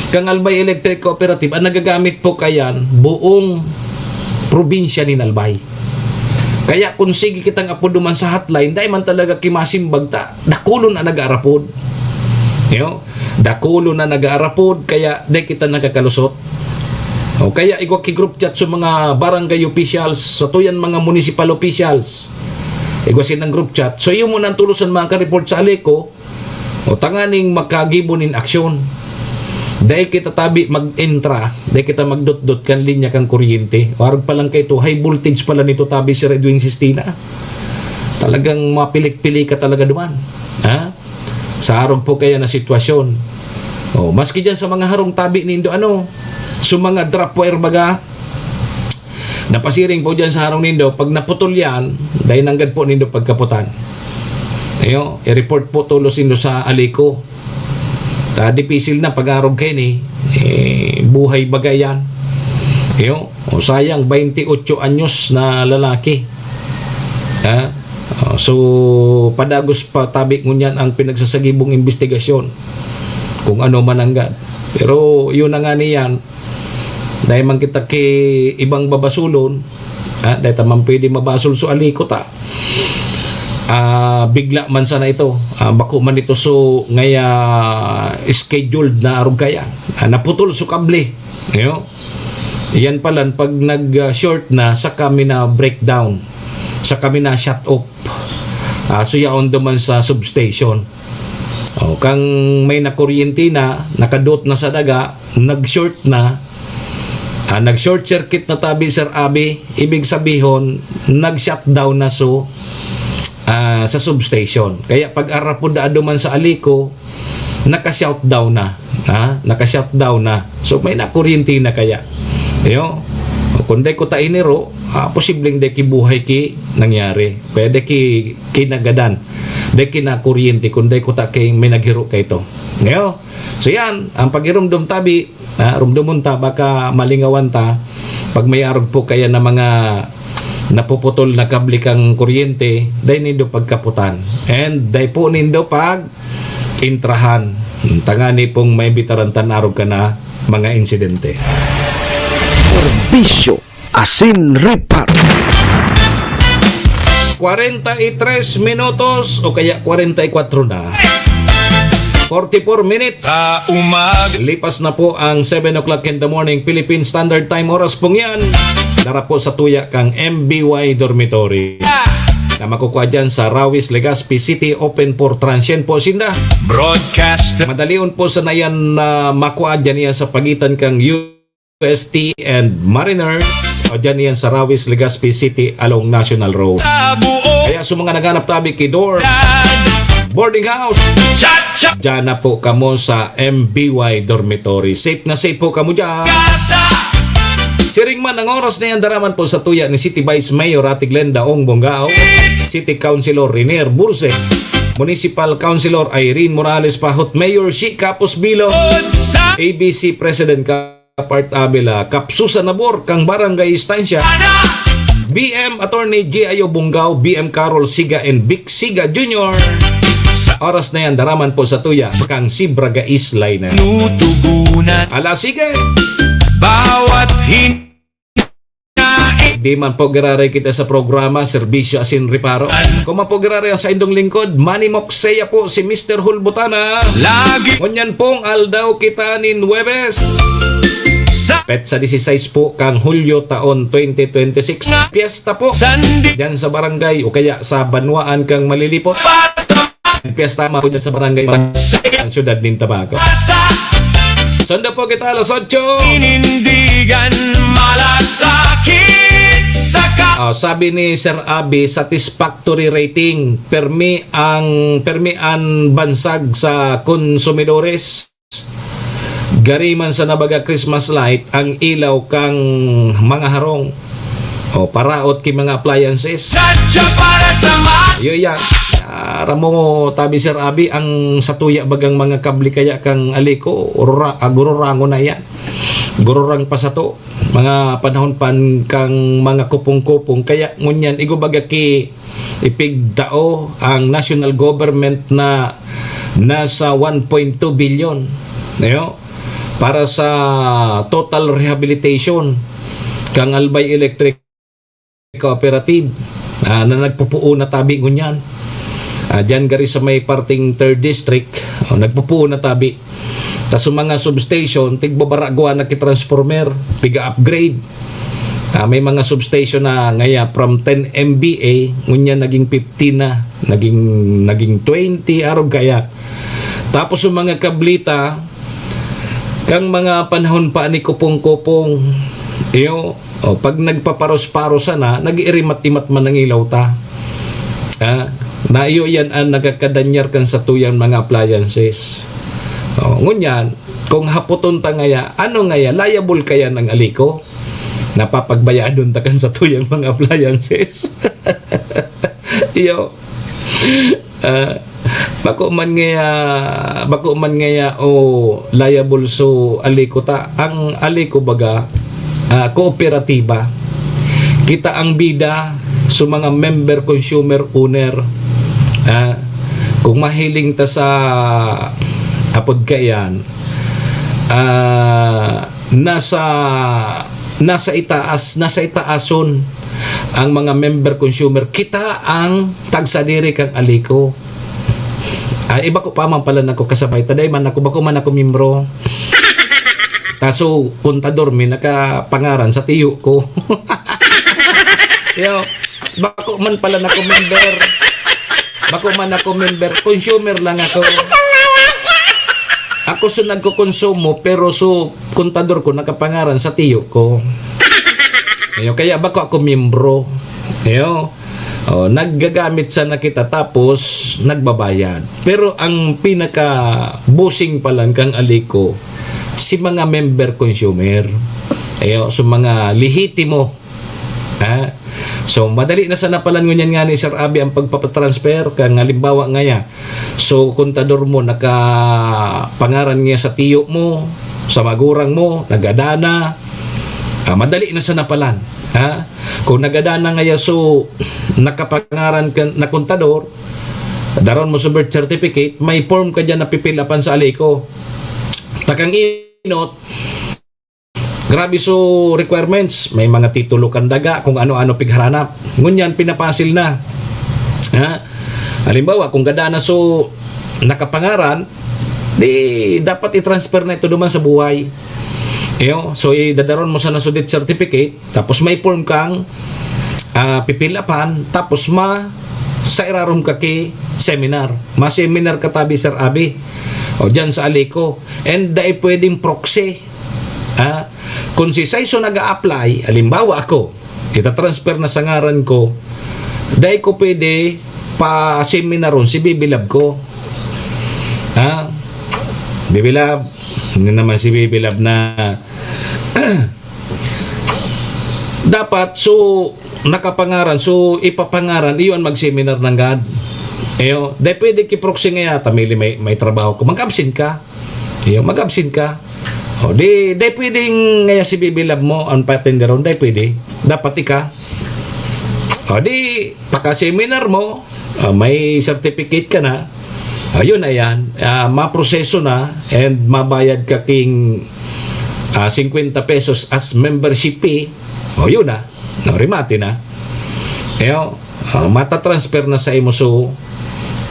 kang Albay Electric Cooperative, ang nagagamit po kayan, buong probinsya nin Albay. Kaya kung sige kitang apod duman sa hotline, dai man talaga ki masimbag ta, dakulon na nag-aarapod. Yo, dakulon na nag-aarapod, kaya dai kita nakakalusot. O kaya igwa ki group chat sa mga barangay officials, satuyan mga municipal officials. Igwa sinang group chat. So, iyo mo nang tulosan makareport sa Aleco, o tanganing makagibo nin aksyon. Dai kita tabi mag-entra, dai kita magdotdot kan linya kan kuryente. O arog pa lang kaito, high voltage pala nito tabi, Sir Edwin Sistina. Talagang mapilik-pili ka talaga duman. Ha? Sa arog po kaya na sitwasyon. O, maski diyan sa mga harong tabi nindo, ano, so mga drop wire baga, napasiring po diyan sa harong nindo, pag naputol yan, dai nanggad po nindo pagkaputan. Ayo, i-report po tulos nindo sa Aleco. Ta dipisil na pag-arog kaini, eh, buhay baga yan. Ayo, o sayang, baynte otso anyos na lalaki. Ha? O, so, padagos pa tabi ngunyan ang pinagsasagibong imbestigasyon. Kung ano man nanggad. Pero yun na nga niyan, dai man kita ki ibang babasulon, ah, dai ta man pwede mabasol so Aleco ta. Ah, bigla man sana ito. Ah, bako man ito so ngaya scheduled na arog kaya. Ah, naputol so kable. Yo. Iyan palan pag nag, ah, short na, sa kami na breakdown. Sa kami na shut off. Ah, so yaon duman sa substation. O, kang may nakuryente na, nakadot na sa daga, nag-short na, ah, nag-short circuit na tabi, Sir Abi, ibig sabihon, nag-shutdown na so, ah, sa substation. Kaya pag arapod na duman sa Aleco, naka-shutdown na. Ha? Naka-shutdown na. So, may nakuryente na kaya. Yo? O, kung dai ko ta iniro, ah, posibleng dai ki buhay ki nangyari. Pwede ki kinagadan. Dai ki nakuryente kung dai ko ta kay may naghiro kaito. Yo? So, yan. Ang pagirumdom tabi, ah, rumdomon ta, baka malingawan ta. Pag may arog po kaya na mga napuputol na kable kang kuryente, dai nindo pagkaputan. And dai po nindo pag intrahan. Tangani pong maibitaran tan arog ka na mga insidente. Serbisyo asin reparo. Kwarenta y tres minutos o kaya kwarenta y kwatro na. Forty-four minutes. Sa umaga. Lipas na po ang seven o'clock in the morning, Philippine Standard Time. Oras pong yan. Dara po sa tuya kang M B Y Dormitory na makukuha dyan sa Rawis, Legazpi City, open for transient po sinda. Broadcast. Madalion po sana yan na makuha dyan yan sa pagitan kang U S T and Mariners o dyan yan sa Rawis, Legazpi City along National Road. Sa buong Kaya sa mga naghanap tabi ki dorm, boarding house, cha-cha. Dyan na po kamo sa M B Y Dormitory. Safe na safe po kamo dyan. Kasa. Siring man ang oras na yan, daraman po sa tuya ni City Vice Mayor Ate Glenda Ong Bongao, City Councilor Renier Burse, Municipal Councilor Irene Morales Pahot, Mayor Shi Kapos Bilo, Sa A B C President Kapart Abela, Kapsusa Nabor, kang Barangay Estancia, B M Attorney G I O Bongao, B M Carol Siga and Vic Siga Junior. Sa Oras na yan, daraman po sa tuya, kang Sibraga Islay na. Nutugunan. Ala, sige. Bawat hin- Di man po giraray kita sa programa, serbisyo asin reparo. Kung man po giraray ang saindong lingkod, Manny Moksea po, si Mister Hulbutana. Lagi. Ngunyan pong aldaw kita nin Huwebes. Sa Petsa dieciséis po kang Hulyo taon twenty twenty-six. Piyesta po. Sandi. Diyan sa barangay o kaya sa banwaan kang Malilipot. Piyesta man po dyan sa barangay, ang siyudad nin Tabaco. Sundo po kita alas otso. Inindigan, malasakit sa ka- Ah, sabi ni Sir Abi, satisfactory rating. Permi ang, permi an bansag sa konsumidores. Gari man sa nabaga Christmas light ang ilaw kang mga harong o paraot ki mga appliances. Sadya para sa ma- Iyo yan. Ah, ramo tabi, Sir Abi, ang satuya bagang mga kable kaya kang Alico, gurura-, ah, gururangon na yan. Gururang pa sato. Mga panahon pan kang mga kupong-kupong. Kaya ngunyan, igo baga ki ipigtao ang national government na nasa one point two billion, no? Para sa total rehabilitation kang Albay Electric Cooperative, ah, na nagpupuo na tabi ngunyan. Ah, diyan gari sa may parting third district, oh, nagpupuo na tabi. Ta sa mga substation, tigbabaragwa na ki transformer, piga-upgrade. Ah, may mga substation na ngaya from ten M V A, ngunyan naging fifteen na, naging, naging twenty, arog kaya. Tapos yung mga kablita, kang mga panahon pa ni Kupong-Kupong, iyo, o, pag nagpaparos-paros sana, nag-iirimat-imat man ang ilaw ta. Ah, na iyo yan ang nagkakadanyar kan satuyang mga appliances. O, ngunyan, kung hapoton ta ngaya, ano ngaya, liable kaya ang Alico? Napapagbayadon ta kan satuyang mga appliances. Iyo. Ah, bako man ngaya, bako man ngaya o liable so Alico ta. Ang Alico baga, ah, kooperatiba. Kita ang bida so mga member consumer owner. Ah, kung mahiling ta sa apod kaiyan, ah, nasa, nasa itaas, nasa itaason ang mga member consumer. Kita ang tagsadiri kang Alico. Ay, iba ko pa man pala nako kasabay. Taday man ako, bako man ako membro. Kaso, kontador, may nakapangaran sa tiyo ko. Yo, bako man pala nako member. Bako man ako member. Consumer lang ako. Ako so nagkokonsumo, pero so kontador ko nakapangaran sa tiyo ko. Ayo, kaya bako ako miyembro. Ayo. Oh, naggagamit sana kita tapos nagbabayad. Pero ang pinaka bossing pa lang kang Alico, si mga member consumer. Ayo, so mga lehitimo. Ha? So, madali na sana palan ngunyan nga ni Sir Abi ang pagpapatransfer. Kang halimbawa ngaya, so, kontador mo, nakapangaran niya sa tiyo mo, sa magurang mo, nagadana, ah, madali na sana palan. Ha? Kung nagadana ngaya, so, nakapangaran ka na kontador, daron mo sa birth certificate, may form ka diyan na pipilapan sa Alico. Takang inot, grabe so requirements. May mga titulo kang daga, kung ano-ano pigharanap. Ngunyan, pinapasil na. Ha? Halimbawa, kung gada na so nakapangaran, di dapat i-transfer na ito duman sa buhay. Iyo, so idadaron mo sana so death certificate, tapos may form kang, ah, pipilapan, tapos ma-, sa irarom ka ki seminar. Ma-seminar ka tabi, Sir Abi. O, dyan sa Alico. And dai pwedeng proxy. Ah, kung si Saiso nag-a-apply, halimbawa ako, ita-transfer na sa ngaran ko, dai ko pwede pa-seminaron si Bibi Love ko. Ha? Bibi Love, hindi naman si Bibi Love na dapat, so, nakapangaran, so, ipapangaran, iyo ang mag-seminar nanggad. Iyo, dai pwede ki proxy ngaya, tamili may, may trabaho ko. Mag-absent ka. Iyo, mag-absent ka. O, di, dai pwedeng ngaya si Bibi Love mo, ang patenderon, dai pwede. Dapat ika. O, di, paka-seminar mo, ah, may certificate ka na. Ayun na yan. Ah, maproseso na and mabayad ka king, ah, fifty pesos as membership fee. O, yun na. No, remate na. Iyo, ah, matatransfer na sa imo so,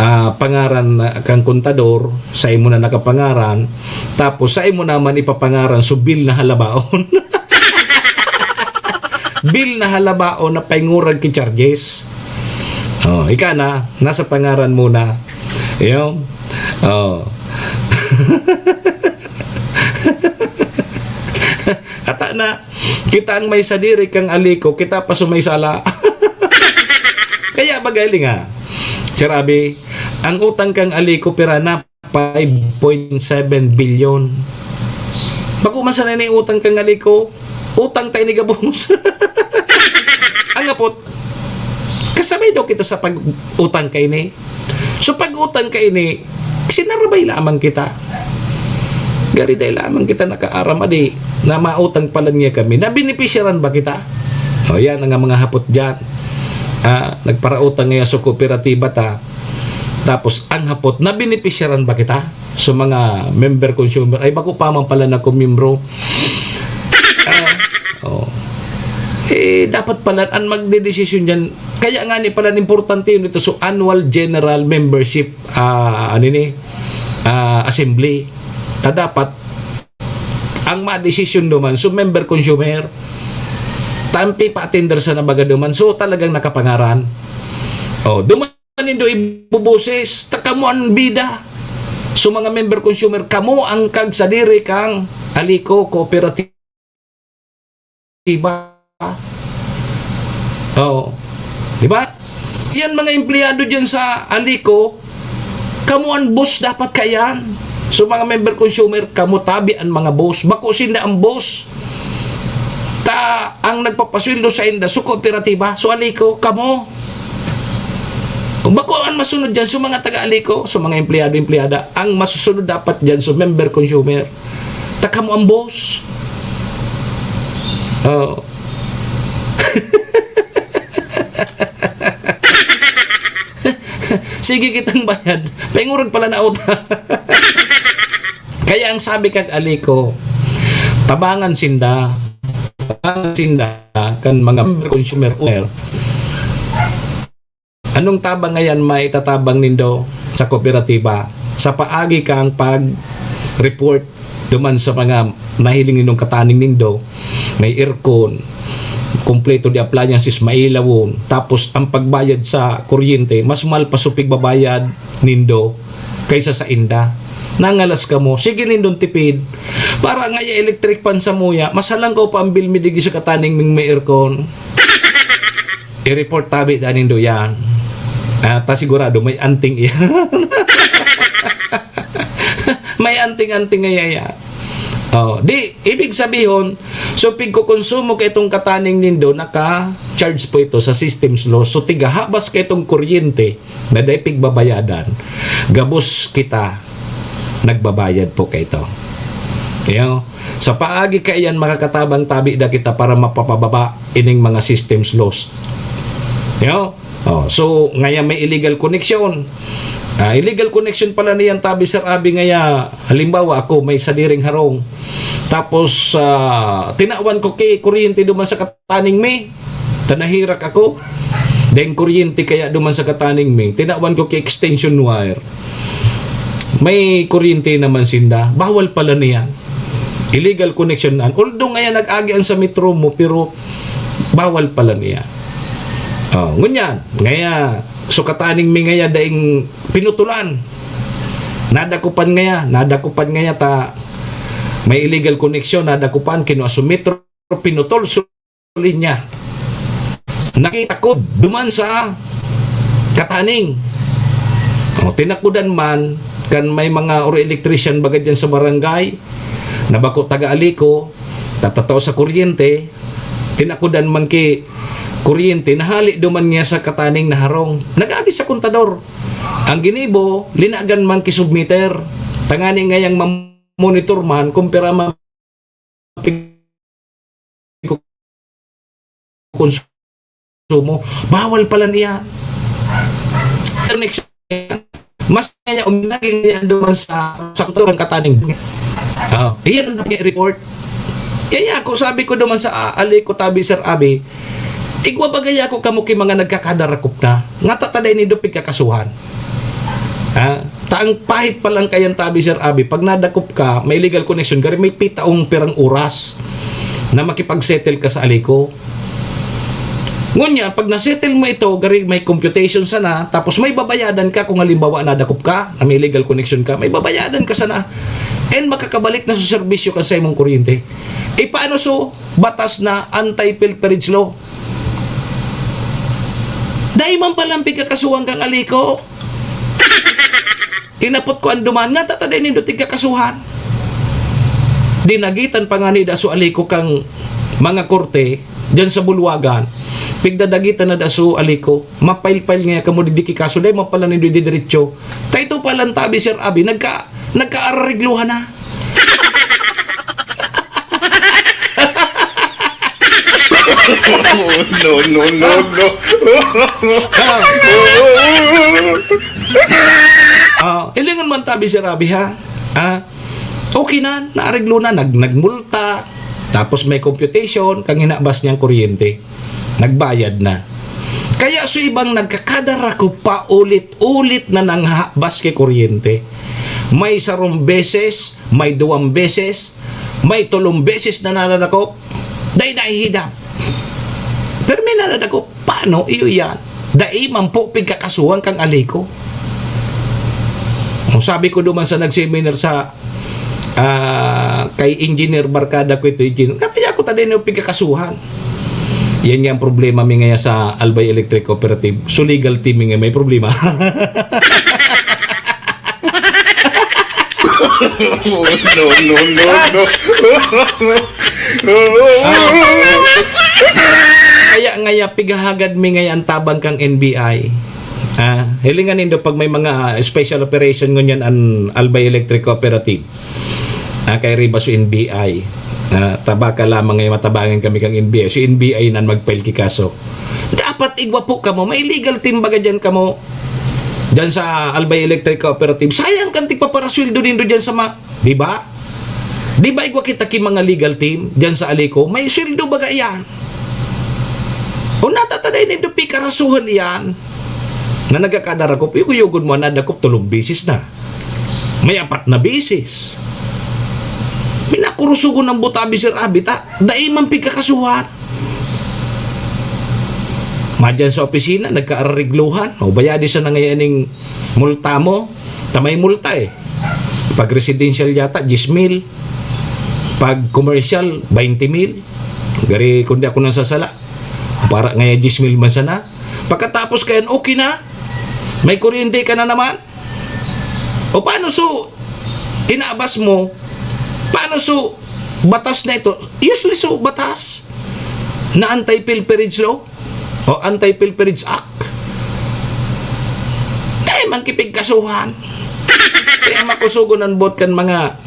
ah, pangaran na kang kontador, sa imo na nakapangaran, tapos sa imo naman ipapangaran so bill na halabaon. Bill na halabaon na paingurag ki charges. Oh, ika na, nasa pangaran mo na. Iyo. Oh. Ata na, kita ang may sadiri kang Alico, kita pa so may sala. Kaya bagay nga, Sir Abi, ang utang kang Alico pira na, five point seven billion. Bako man sana ni utang kang Alico, utang tayo ni gabos. Ang apot, kasabay daw kita sa pag-utang kay ni. So, pag-utang kay ni, sinarabay lamang kita. Gari dahil lamang kita nakaaram, adi, na mautang pala niya kami. Nabenepisyaran ba kita? O, yan ang mga hapot dyan. Ah, nagparautang ngayon sa kooperatiba ta. Tapos, ang hapot, nabenepisyaran ba kita? So, mga member consumer, ay, bako pa man pala na kung miyembro. Ah, oh. Eh, dapat pala, ang magdedesisyon dyan, kaya nga ni pala, importante yun ito. So, annual general membership, ah, ano ni, ah, assembly. Ta dapat, ang madesisyon duman, so member consumer, tampi pa-attender sa nabaga duman, so talagang nakapangaran. Oh, duman nindo ibuboses, ta kamo ang bida. So mga member consumer, kamo ang kagsadiri kang Alico Cooperative. Diba? Oo. Diba? Yan mga empleyado dyan sa Alico, kamo ang boss dapat kaiyan. So mga member consumer, kamo tabi ang mga boss. Bako sinda ang boss. Ta ang nagpapasweldo sa inda, so kooperatiba, so Alico, kamo. Kung bako ang masunod dyan, so mga taga-Alico, so mga empleyado, empleyada, ang masusunod dapat dyan, so member consumer. Ta kamo ang boss. Oh. Sige kitang bayad. Paingurag pala na utang. Kaya ang sabi kag Alico, tabangan sinda. Tabangan sinda kan mga member consumer owner. Anong tabang ngayan maitatabang nindo sa kooperatiba? Sa paagi kang pag-report duman sa mga nahiling nindong kataning nindo, may aircon, kompleto di appliances, mailawon, tapos ang pagbayad sa kuryente, mas mahal pa so pigbabayad nindo kaysa sa inda. Nangalas kamo, sige nindong tipid. Para nga ya electric fan sa muya, mas halangkaw pa ang bill mi digdi sa kataning ming may aircon. I-report tabi da nindo yan. Ah, ta sigurado may anting iyan. May anting-anting ngaya yan. Oh, di, ibig sabihon, so pigkokonsumo ka itong kataning nindo, naka-charge po ito sa system's loss. So tigahabas ka itong kuryente na dai pigbabayadan. Gabos kita nagbabayad po kaito. Iyo, sa paagi kaiyan, makakatabang tabi da kita para mapapababa ining mga system's loss. Iyo, oh, so, ngaya may illegal connection. Ah, illegal connection pala niyan, tabi Sir Abi, ngaya, halimbawa, ako, may sadiring harong. Tapos, ah, tinawan ko ki kuryente duman sa kataning mi. Ta nahirak ako. Then kuryente kaya duman sa kataning mi. Tinawan ko ki extension wire. May kuryente naman sinda. Bawal pala niyan. Illegal connection na. Although ngaya nag-agi an sa Metro mo, pero bawal pala niyan. Oh, ngunyan, ngaya, so kataning mi ngaya daing pinutulan. Nadakupan ngaya, nadakupan ngaya ta may illegal connection, nadakupan, kinua so Metro, pinutol so linya. Nakita ko duman sa kataning. O, tinakudan man kan may mga oro electrician baga dyan sa barangay, na bako taga Alico, tatatao sa kuryente, tinakudan man ki kuryente, nahali duman niya sa kataning na harong. Nag-agi sa kontador. Ang ginibo, linagan man ki submeter. Tangani ngayang mamonitor man kung pira man konsumo. Bawal pala niya. Next, mas niya uminagin niya duman sa, sa kulturang kataning. Ah, iyan ang dapat report. Kaya ako, sabi ko duman sa, ah, ali ko, tabi, Sir Abi, igwa bagay ako kamo ki mga nagkakadarakop na. Nga tatay nindo pigkakasuhan. Ah, ta ang pahit pa lang kayan, tabi, Sir Abi, pag nadakop ka, may legal connection, gari may pitaong pirang oras na makipag-settle ka sa Alico. Ngunyan, pag na-settle mo ito, gari may computation sana, tapos may babayadan ka kung halimbawa nadakop ka, na may legal connection ka, may babayadan ka sana. And makakabalik na sa serbisyo ka sa imong kuryente. E paano so batas na anti-pilferage law? Dai man palang pigkakasuhan kang Alico. Inapot ko ang duman, nga tatay nindo tigkakasuhan. Dinagitan pa nga ni Daso Alico kang mga korte dyan sa Bulwagan. Pigdadagitan na Daso Alico. Mapail-pail nga kamo di, di ki kaso, dai man pala nindo didiretso. Ta ito palang tabi, Sir Abi, nagka, nagkaararigluhan na. No, no, no, no. Ah, ilingon man tabi, Sir Abi, ha? Ah, okay na, naareglo na, nag, nagmulta, tapos may computation, kang hinabas niyang kuryente. Nagbayad na. Kaya so ibang nagkakadara ko paulit-ulit na nanghabas ki kuryente. May sarong beses, may duwang beses, may tolong beses na nananakop. Dai nahihidap. Pero may nananakop, paano iyo yan? Dai man po pigkakasuhan kang Alico. Ang sabi ko duman sa nagseminar sa, ah, kay Engineer Barkada ko ito, Engineer, kataya ko tayo na pigkakasuhan. Yan nga ang problema mi ngayon sa Albay Electric Cooperative. So legal team mi ngayon may problema. No, no, no, no. Kaya ngaya, pighahagad mi ngaya ang tabang kang N B I. Ah, hilingan nindo pag may mga special operation ngunyan an Albay Electric Cooperative. Ah, kay riba so N B I. Ah, tabaka lamang ngayon matabangan kami kang N B I. So N B I nan mag-file ki kaso. Dapat igwa po kamo. May legal team baga dyan kamo. Dyan sa Albay Electric Cooperative. Sayang kan tigpaparasweldo nindo dyan sa ma-, di ba? Di ba igwa kita ki mga legal team dyan sa Alico? May sweldo baga yan. O natataday nindo pikarasuhan iyan na nagkakadarakop, yugo-yugod mo, nadakop tolong bisis na. May apat na bisis. Minakurusugon ng butabi, Sir Abi, ta, dai man pigkakasuhan. Madyan sa opisina, nagkaarigluhan. O, bayadi sa nangayaning multa mo. Ta may multa eh. Pag residential yata, diyes mil. Pag commercial, baynte mil. Gari, kung di ako nasasala, para ngaya diyes mil man sana. Pagkatapos kayan, okay na. May kuryente ka na naman. O paano so, inabas mo? Paano so, batas na ito? Useless so, batas na anti-pilferage law o anti-pilferage act. Dahil man kipigkasuhan. Kaya makusugon ang bot kan mga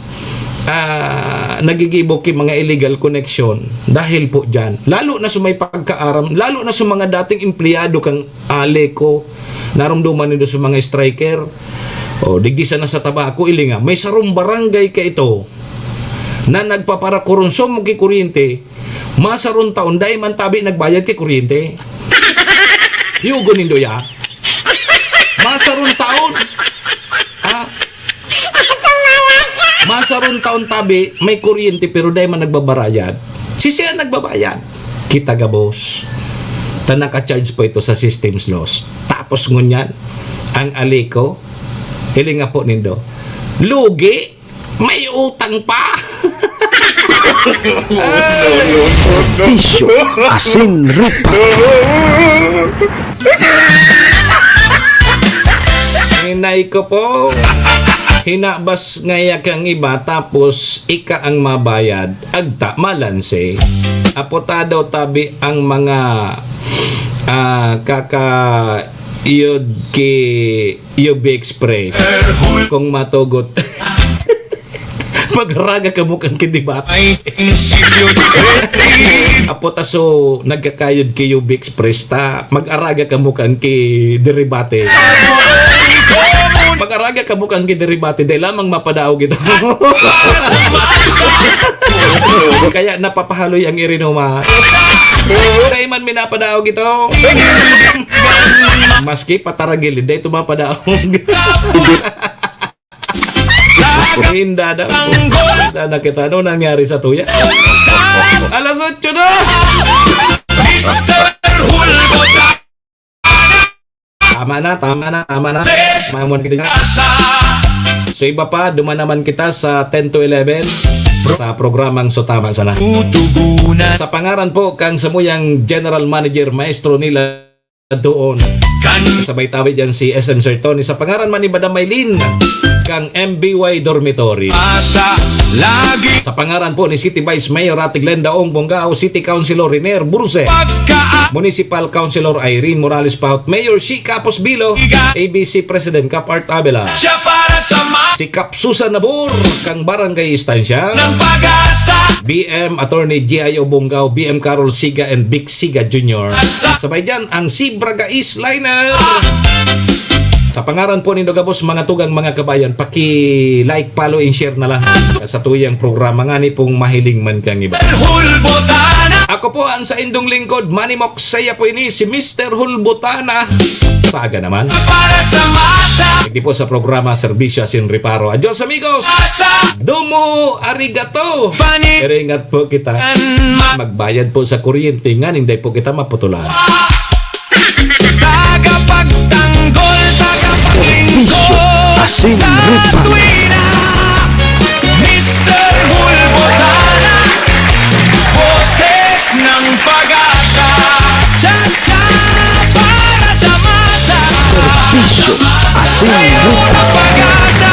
ah, nagigibo ki mga illegal connection dahil po dyan. Lalo na sa may pagkaaram, lalo na sa mga dating empleyado kang Aleco, Narumduman nindo sa mga striker. O, digdi sana sa Tabaco, ilinga. May sarong barangay kaito na nagpaparakurunsom ki kuryente, masarong taon, dai man tabi nagbayad ki kuryente. Yugo nindo ya. Masarong taon. Ha? Masarong taon tabi, may kuryente pero dai man nagbabarayad. Si siya nagbabayad. Kita gabos. Ta naka-charge po ito sa system's loss. Tapos ngunyan, ang Alico, hiling nga po nindo, lugi, may utang pa. Bisyo, asin, rupa. Inay ko po. Hinabas ngaya kang iba, tapos ika ang mabayad. Agta, malanse. Apotado tabi ang mga, ah, kakaiyod ki U B Express. Kung matugot. Magharaga kamo kan ki debate. Ay, prinsipyo. Apo ta, so, nagkakayod ki U B Express ta, mag-araga kamo kan ki deribate. Mag-araga kamo kan ki deribate, dai lamang mapadaog ito. Kaya napapahaloy ang irinuma. Dai man minapadaog ito. Maski pataragilid, dai ito mapadaog. Inda daw. Inda na kita. Ano nangyari sa tuya? Alas otso na! Mister Hulbot. Tama na, tama na, tama na. Mamon kita. So, iba pa, duman naman kita sa ten to eleven sa programang So Tama Sana. Tutugunan. Sa pangaran po kang samuyang General Manager, Maestro nila doon. Kan- Sabay tabi dyan si S M Sir Tony. Sa pangaran man ni Madam Maylin, kang M B Y Dormitory. Asa lagi. Sa pangaran po ni City Vice Mayor Ate Glenda Ong Bonggao, City Councilor Riner Burse, pagka- Municipal Councilor Irene Morales Paut, Mayor Shi Capos Bilo, A B C President Cap Art Abela. Siya para sa ma- Si Cap Susan Nabor, kang Barangay Estancia. Ng Pag-asa. B M Attorney G I O Bonggao, B M Carol Siga, and Vic Siga Junior. Sabay dyan, ang Zebra Gais Liner. Sa pangaran po nindo gabos, mga tugang, mga kabayan, paki-like, follow, and share na lang sa tuyang programa ngani pong mahiling man kang iba. Hulbutana. Ako po ang saindong lingkod, Manny Moksaya po ini, si Mister Hulbutana. Saga naman. Para sa masa. Hindi po sa programa, Serbisyo Asin Reparo. Adios, amigos! Masa. Domo arigato! Pani- Pero ingat po kita. Kan ma- Magbayad po sa kuryente, nganing dai po kita maputulan. Tagapagtanggol, tagapaglingkod. Serbisyo Asin Reparo. Sa tuwina, Mister Hulbutana, Boses ng Pag-asa. Cha-cha para sa masa. Serbisyo Asin Reparo. Pag-asa.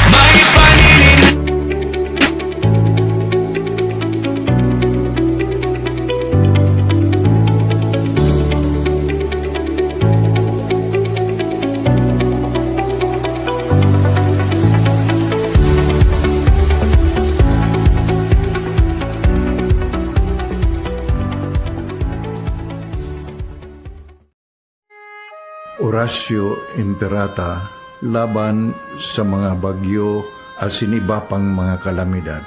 May paninin- Orasyo Imperata laban sa mga bagyo asin iba pang mga kalamidad.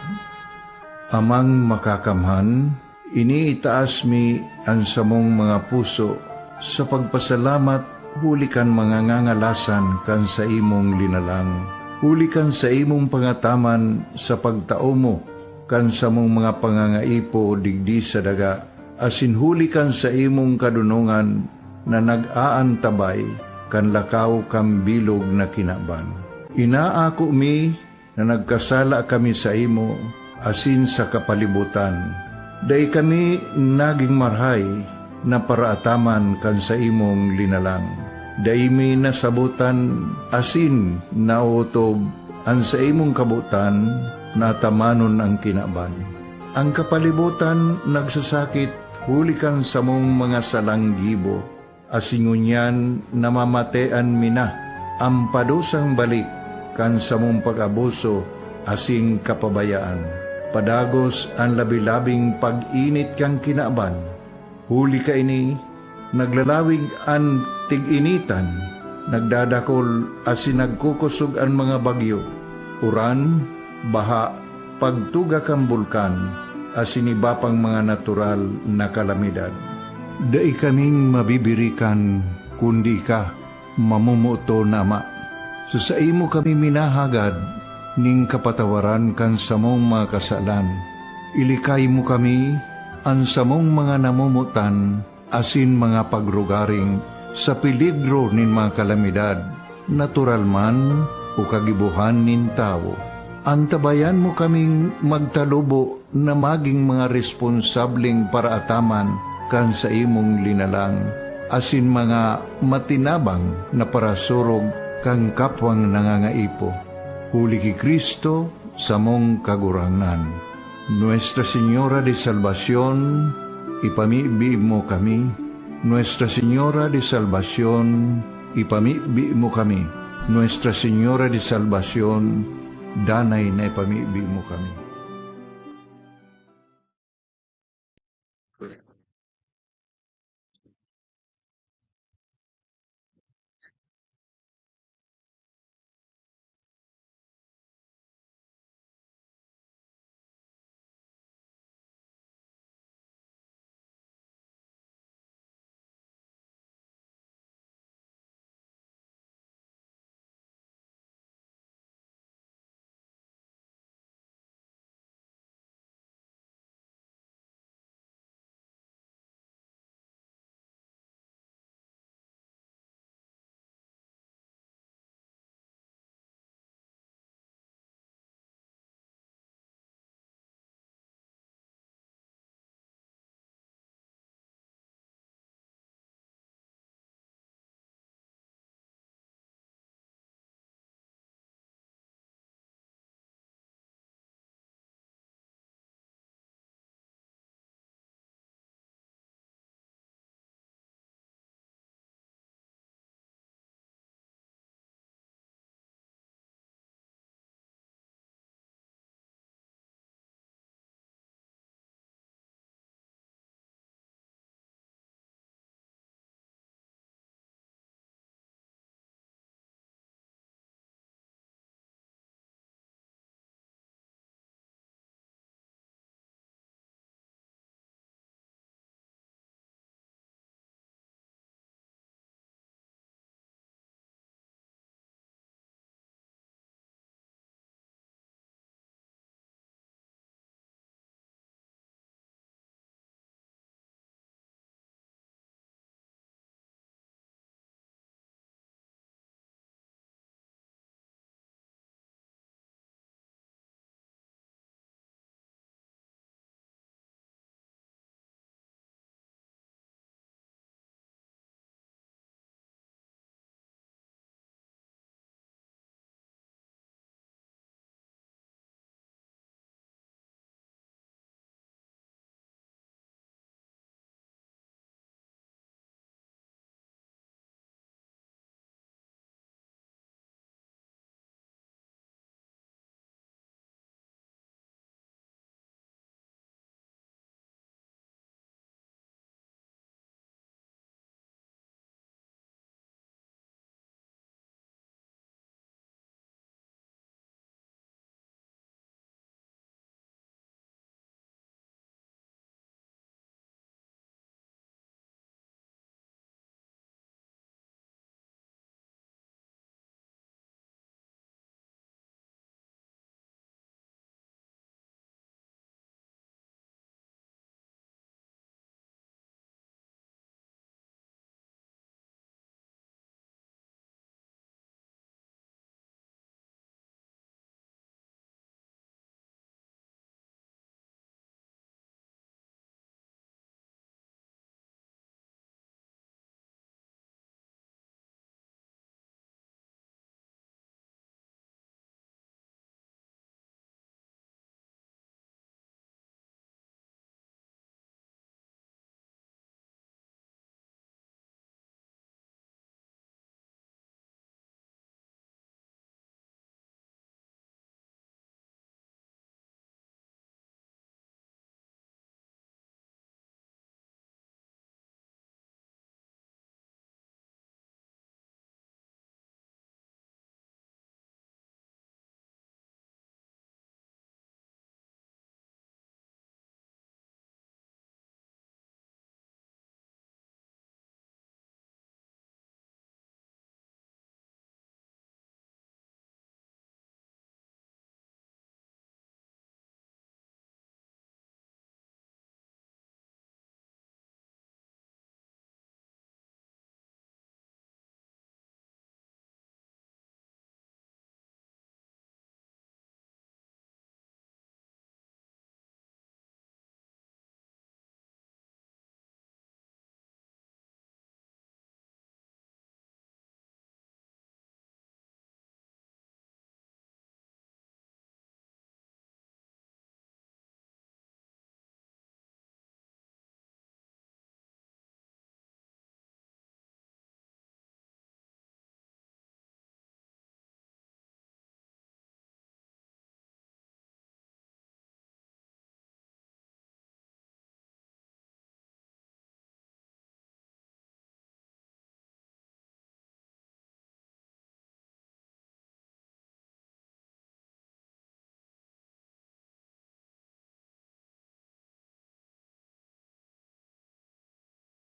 Amang Makakamhan, iniitaas mi an samong mga puso sa pagpasalamat huli kan mga ngangalasan kan saimong linalang, huli kan saimong pangataman sa pagtao mo kan samong mga pangangaipo digdi sa daga, asin huli kan saimong kadonongan na nag-aantabay kan lakaw kan bilog na kinaban. Inaako mi na nagkasala kami saimo asin sa kapalibotan. Dai kami nagin marahay na paraataman kan saimong linalang. Dai mi nasabotan asin naotob an saimong kabotan na atamanon an kinaban. An kapalibotan nagsasakit huli kan samong mga salang gibo, asin ngunyan namamatean mi na an padusang balik kan samong pag-abuso asin kapabayaan. Padagos an labi-labing pag-init kan kinaban. Huli kaini, Naglalawig an tig-initan, nagdadakol asin nagkukosog an mga bagyo, uran, baha, pagtuga kan bulkan, asin iba pang mga natural na kalamidad. Dai kaming mabibirikan, kundi ika, mamomoton na Ama. Sa saimo kami minahagad ning kapatawaran kan samong mga kasalan. Ilikay mo kami, an samong mga namomotan, asin mga pagrugaring sa peligro nin mga kalamidad, natural man o kagibohan nin tawo. Antabayan mo kaming magtalubo na magin mga responsableng paraataman kan saimong linalang, asin mga matinabang na parasurog kan kapwang nangangaipo. Huli ki Cristo, samong Kagurangnan. Nuestra Señora de Salvacion, ipamibi mo kami. Nuestra Señora de Salvacion, ipamibi mo kami. Nuestra Señora de Salvacion, danay na ipamibi mo kami.